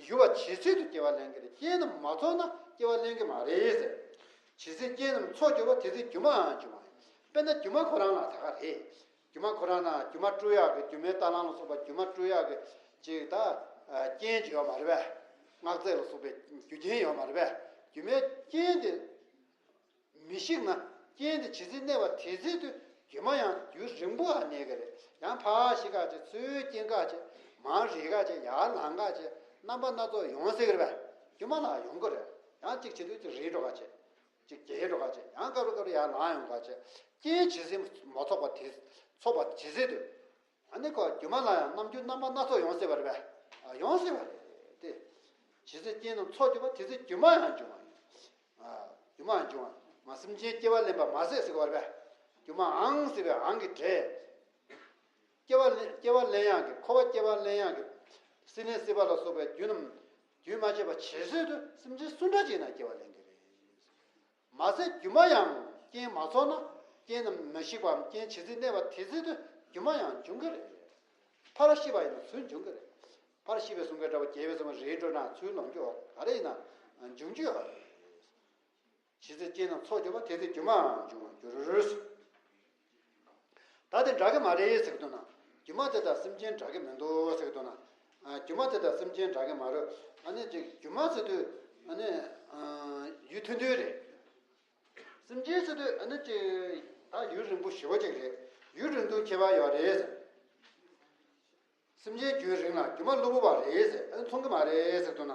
ཡོད་པ་ཇི་སྲིད་དུ་སྐྱེ་བ་ལེན་གྱི་རེད། རྐྱེན་དེ་མ་ཚོགས་ན་སྐྱེ་བ་ལེན་གྱི་མ་རེད་ཟེར། ཇི་སྲིད་རྐྱེན་རྣམས་ཚོགས་གྱུར་པ་དེ་སྲིད་སྒྱུ་མའང་འབྱུང་བ་ཡིན། དཔེར་ན་སྒྱུ་མ་ཁོ་རང་ལ་ད་ག་རེད། སྒྱུ་མ་ཁོ་རང་ན་སྒྱུ་མ་སྤྲུལ་ཡག་གི་སྒྱུ་མའི་རྟ་གླང་ལ་སོགས་པ་སྒྱུ་མ་སྤྲུལ་ཡག་གི་ཅིག་ད་རྐྱེན་ཅིག་ཡོད་མ་རེད་པས། སྔགས་རྫས་ལ་སོགས་པའི་རྒྱུ་རྐྱེན་ཡོད་མ་རེད་པས། སྒྱུ་མའི་རྐྱེན་དེ་མི་ཤིགས་ན་རྐྱེན་དེ་ཇི་སྲིད་གནས་པ་དེ་སྲིད་དུ་སྒྱུ་མ་ཡང་རྒྱུན་རིང་པོ་ཨ་གནས་ཀྱི་རེད། ཡང་ཕར་ཤི་ཁ་ཅིག་ཚུར་སྐྱེ་ཁ་ཅིག་མར་རིལ་ཁ་ཅིག་ཡར་ལངས་ཁ་ཅིག་རྣམ་པ་སྣ་ཚོགས་ཡོང་སྲིད་ཀྱི་རེད་པས། སྒྱུ་མ་ལ་ཡོང་གི་རེད། ཡང་གཅིག་བྱེད་དུས་ཅིག་རིལ་འགྲོ་ཁ་ཅིག་ཅིག་རྒྱས་འགྲོ་ཁ་ཅིག་ཡང་སྐབས་རེ་སྐབས་རེ་ཡར་ལངས་ཡོང་ཁ་ཅིག་རྐྱེན་ཇི་སྲིད་མ་ཚོགས་པ་དེ་ཚོགས་པ་ཇི་སྲིད་དུ། ཨ་ནི་ཁོ་སྒྱུ་མ་ལ་ཡང་རྣམ་འགྱུར་རྣམ་པ་སྣ་ཚོགས་ཡོང་སྲིད་པ་རེད་པས། ཨ་ཡོང་སྲིད་པ་རེད་དེ། ཇི་སྲིད་རྐྱེན་རྣམས་ཚོགས་གྱུར་པ་དེ་སྲིད་སྒྱུ་མ་ཡང་འབྱུང་བ་ཡིན། ཨ་སྒྱུ་མ་ཡང་འབྱུང་བ་མ་སེམས་ཅན་སྐྱེ་བ་ལེན་པ་མ་ཟད་ཟེར་བ་རེད་པས། སྒྱུ་མའང་ཟེར་བའི་འང་གི་སྒྲས། སྐྱེ་བ་ལེན་སྐྱེ་བ་ལེན་ཡག་གི་འཁོར་བ་སྐྱེ་བ་ལེན་ཡག་གི་སྲིད་ལེན་སྲིད་པ་ལ་སོགས་པའི་རྒྱུ་རྣམས་རྒྱུན་མ་ཆད་པ་ཇི་སྲིད་དུ་སེམས་ཅན་སུ་འདྲ་ཅིག་ཡིན་ན་སྐྱེ་བ་ལེན་གྱི་རེད། མ་ཟད་སྒྱུ་མ་ཡང་རྐྱེན་མ་ཚོགས་ན་རྐྱེན་རྣམས་མི་ཤིགས་པའམ་རྐྱེན་ཇི་སྲིད་གནས་པ་དེ་སྲིད་དུ་སྒྱུ་མ་ཡང་འབྱུང་གི་རེད། ཕར་ཤི་བ་ཡིན་ན་ཚུར་འབྱུང་གི་རེད། ཕར་ཤི་བའི་གསུང་གི་འདྲ་བ་རྒྱས་པའི་གསུང་རེད་འགྲོ་ན་ཚུར་ལོངས་རྒྱུ་ག་རེ་ཡིན་ན་འབྱུང་རྒྱུ་ཡོད་རེད། ཇི་སྲིད་རྐྱེན་རྣམས་ཚོགས་གྱུར་པ་དེ་སྲིད་སྒྱུ་མའང་འབྱུང་བར་འགྱུར། ད་དེ་འདྲ་གི་མ་རེད་ཟེར་གི་འདུག་ན། སྒྱུ་མ་དེ་དང་སེམས་ཅན་འདྲ་གི་མི་འདུག་ཟེར་གི་འདུག་ན། ཨ་སྒྱུ་མ་དེ་དང་སེམས་ཅན་འདྲ་གི་མ་རེད། ཨ་ནི་ཅིག་སྒྱུ་མ་ཟེར་དུས་ཨ་ནི་ཨ་ཡུན་ཐུང་ཐུང་རེད། སེམས་ཅན་ཟེར་དུས་ཨ་ནི་ཅིག་ད་ཡུན་རིང་པོ་ཞེ་པོ་ཅིག་རེད། ཡུན་རིང་ཐུང་ཁྱད་པར་ཡོད་རེད་ཟེར། སེམས་ཅན་རྒྱུན་རིང་ལ་སྒྱུ་མ་གློ་བུར་བ་རེད་ཟེར། ཨ་ནི་མཚུངས་ཀྱི་མ་རེད་ཟེར་འདུག་ན།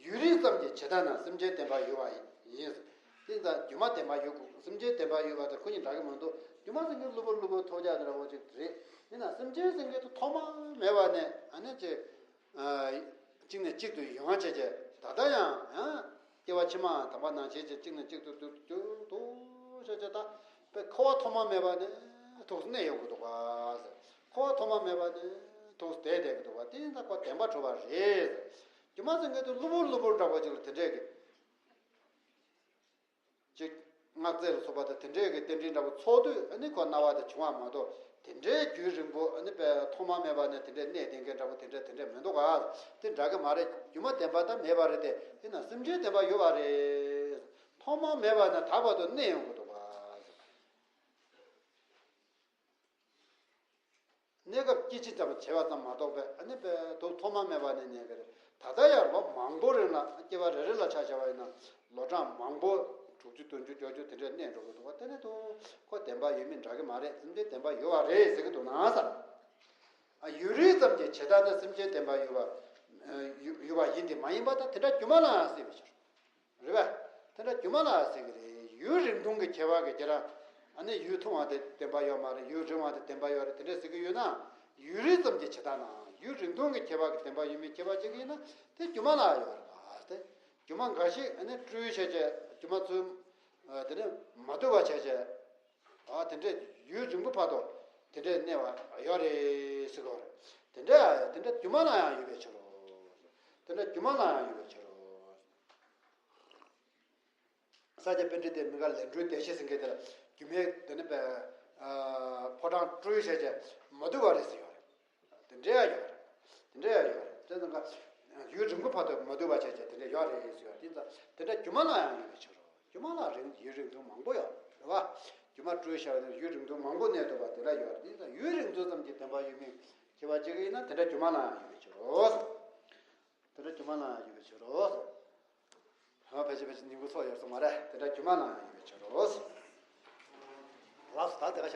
ཡུན་རིང་ཙམ་གྱི་བྱེད་ལྟ་ན་སེམས་ཅན་བདེན་པ་ཡོད་པ་ཡིན་ཟེར། དེ་ཙང་སྒྱུ་མ་བདེན་པ་ཡོད་དགོས། སེམས་ཅན་བདེན་པ་ཡོད་པ་དང་ཁོ་གཉིས་འདྲ་གི་མི་འདུག་སྒྱུ་མ་ཟེར་མཁན་གློ་བུར་གློ་བུར་ཐོལ་རྒྱག་འདྲ་བོ་ཅིག་རེད། ཡིན་ན་སེམས་ཅན་ཟེར་མཁན་དེ་ཐོག་མ་མེད་པ་ནས་ཨ་ནི་ཅིག་གཅིག་ནས་གཅིག་ཏུ་ཡོང་བྱས་བྱས་ད་ལྟ་ཡང་ཡང་སྐྱེ་བ་ཕྱི་མའང་དམ་པ་ནང་བཞིན་བྱས་གཅིག་ནས་གཅིག་ཏུ་ཏུ་ཏུ་ཏུ་བྱས་བྱས་ད་དཔེ་འཁོར་བ་ཐོག་མ་མེད་པ་ནས་ཐུགས་སུ་གནས་ཡོང་གི་འདུག་ག་ཟེར། འཁོར་བ་ཐོག་མ་མེད་པ་ནས་ཐུགས་སུ་བསྡད་བསྡད་ཀྱི་འདུག་ག་དེ་ཡིན་ད་ཁོ་བདེན་པ་གྲུབ་པ་རེད་ཟེར། སྒྱུ་མ་ཟེར་མཁན་དེ་གློ་བུར་གློ་བུར་འདྲ་བོ་ཅིག་ལ་དེ་འདྲས་ཀྱི། ཅིག་སྔགས་རྫས་ལ་སོགས་པ་དང་དེ་འདྲས་ཀྱི་རྟེན་འབྲེལ་འདྲ་བོ་ཚོགས་དུས་ཨ་ནི་ཁོ་སྣང་བ་དེ་བྱུང་བ་མ་གཏོགས་དེ་འདྲའི་རྒྱུན་རིང་པོ་ཨ་ནི་པའི་ཐོག་མ་མེད་པ་ནས་དེ་འདྲས་གནས་བསྡད་མཁན་འདྲ་བོ་དེ་འདྲས་དེ་འདྲས་མི་འདུག་ག་དེ་འདྲ་གི་མ་རེད། སྒྱུ་མ་བདེན་པ་དང་མེད་པ་རེད་དེ། དེ་ན་སེམས་ཅན་བདེན་པ་ཡོད་པ་རེད། ཐོག་མ་མེད་པ་ནས་ད་བར་དུ་གནས་ཡོང་གི་འདུག་ག་གནས་སྐབས་སྐྱེ་འཆི་ཙམ་བྱས་པ་ཙམ་མ་གཏོགས་པའི་ཨ་ནི་པའི་དུ་ཐོག་མ་མེད་པ་ནས་གནས་ཀྱི་རེད། ད་ལྟ་ཡང་ལོ་མང་པོ་རིང་ལ་སྐྱེ་བ་རེ་རེ་ལ་ཆ་བཞག་པ་ཡིན་ན་ལོ་གྲངས་མང་པོ་དྲུག་ཅུ་བདུན་ཅུ་བརྒྱད་ཅུ་དེ་འདྲས་གནས་འགྲོ་གི་འདུག་པ། དེ་ནས་དུ་ཁོ་བདེན་པ་ཡོད་མིན་འདྲ་གི་མ་རེད། སེམས་ཅན་བདེན་པ་ཡོད་པ་རེད་ཟེར་གི་འདུག་ན་ཟེར། ཨ་ཡུན་རིང་ཙམ་གྱི་བྱེད་ལྟ་ན་སེམས་ཅན་བདེན་པ་ཡོད་པ་ཡོད་པ་ཡིན་ཏེ་མ་ཡིན་པ་དང་དེ་འདྲ་སྒྱུ་མ་ལའང་སྲིད་པའི་ཕྱིར། རེད་པས། དེ་འདྲ་སྒྱུ་མ་ལ་ཟེར་གི་རེད། ཡུན་རིང་ཐུང་གི་ཁྱད་པར་གྱི་ཁྱེད་རང་ཨ་ནི་ཡུན་ཐུང་བ་དེ་བདེན་པ་ཡོད་མ་རེད། ཡུན་རིང་བ་དེ་བདེན་པ་ཡོད་རེད། དེ་འདྲ་ཟེར་གི་ཡོད་ན་ཡུན་རིང་ཙམ་གྱི་བྱེད་སྟངས་ན་ཡུན་རིང་ཐུང་གི་ཁྱད་པར་གྱི་བདེན་པ་ཡོད་མིན་ཁྱད་པར་ཅན་གྱི་ཡིན་ན་དེ་སྒྱུ་མ་ལ་ཡོད་རེད་པ། དེ་སྒྱུ་མ་འགའ་ཞིག་ཨ་ནི་སྤྲུལ་བྱས་བྱས་སྒྱུ་མ་ཚུལ་དེ་ནི་མ་བཏུབ་པ་བྱས་བྱས། ཨ་དེ་འདྲས་ཡུན་རིང་པོ་བར་དུ་དེ་འདྲས་གནས་པ་ཡོད་རེད་ཟེར་གོ་རེད། དེ་འདྲས་དེ་འདྲས་སྒྱུ་མ་ལ་ཡང་ཡོད་པའི་ཕྱིར་རོ། དེ་འདྲས་སྒྱུ་མ་ལ་ཡང་ཡོད་པའི་ཕྱིར་རོ། ས་སྐྱ་པཎྜི་ཏའི་མི་དགའ་ལན་གྲུའི་བདེ་གཤེགས་ཟེར་མཁན་དེ་ལ་སྒྱུ་མའི་དེ་ནི་པའི་ཕོ་བྲང་སྤྲུལ་བྱས་བྱས་མ་བཏུབ་པ་རེད་ཟེར་ཡོད་རེད། དེ་འདྲས་ཡང་ཡོད་རེད། དེ་འདྲས་ཡང་ཡོད་རེད། དེ་ཚོ་ཡུན་རིང་པོ་བར་དུ་མ་བཏུབ་པ་བྱས་བྱས་དེ་འདྲས་ཡོད་རེད་ཟེར་ཡོད་རེད། དེ་ཚོ་དེ་འདྲས་སྒྱུ་མ་ལ་ཡང་ཡོད་པའི་ཕྱིར་རོ། སྒྱུ་མ་ལ་རིང་ཡུན་རིང་ཐུང་མང་པོ་ཡོད་རེད་བ། སྒྱུ་མ་སྤྲུལ་བྱ་བ་ནི་ཡུན་རིང་ཐུང་མང་པོ་གནས་ཐུབ་པ་དེ་འདྲ་ཡོད་རེད། དེ་ཡུན་རིང་ཐུང་ཙམ་གྱི་བདེན་པ་ཡོད་མིན་ཁྱད་པར་ཅིག་ཡིན་ན་དེ་འདྲ་སྒྱུ་མ་ལ་ཡང་ཡོད་པའི་ཕྱིར་རོ། དེ་འདྲ་སྒྱུ་མ་ལ་ཡང་ཡོད་པའི་ཕྱིར་རོ། ཧ་ཕལ་ཆེར་ཕལ་ཆེར་ཉིན་གུང་ཚོགས་ཡོད་སོང་མ་རེད། དེ་འདྲ་སྒྱུ་མ་ལ་ཡང་ཡོད་པའི་ཕྱིར་རོ། ལགས་སོ། ད་དེ་ག་བྱ།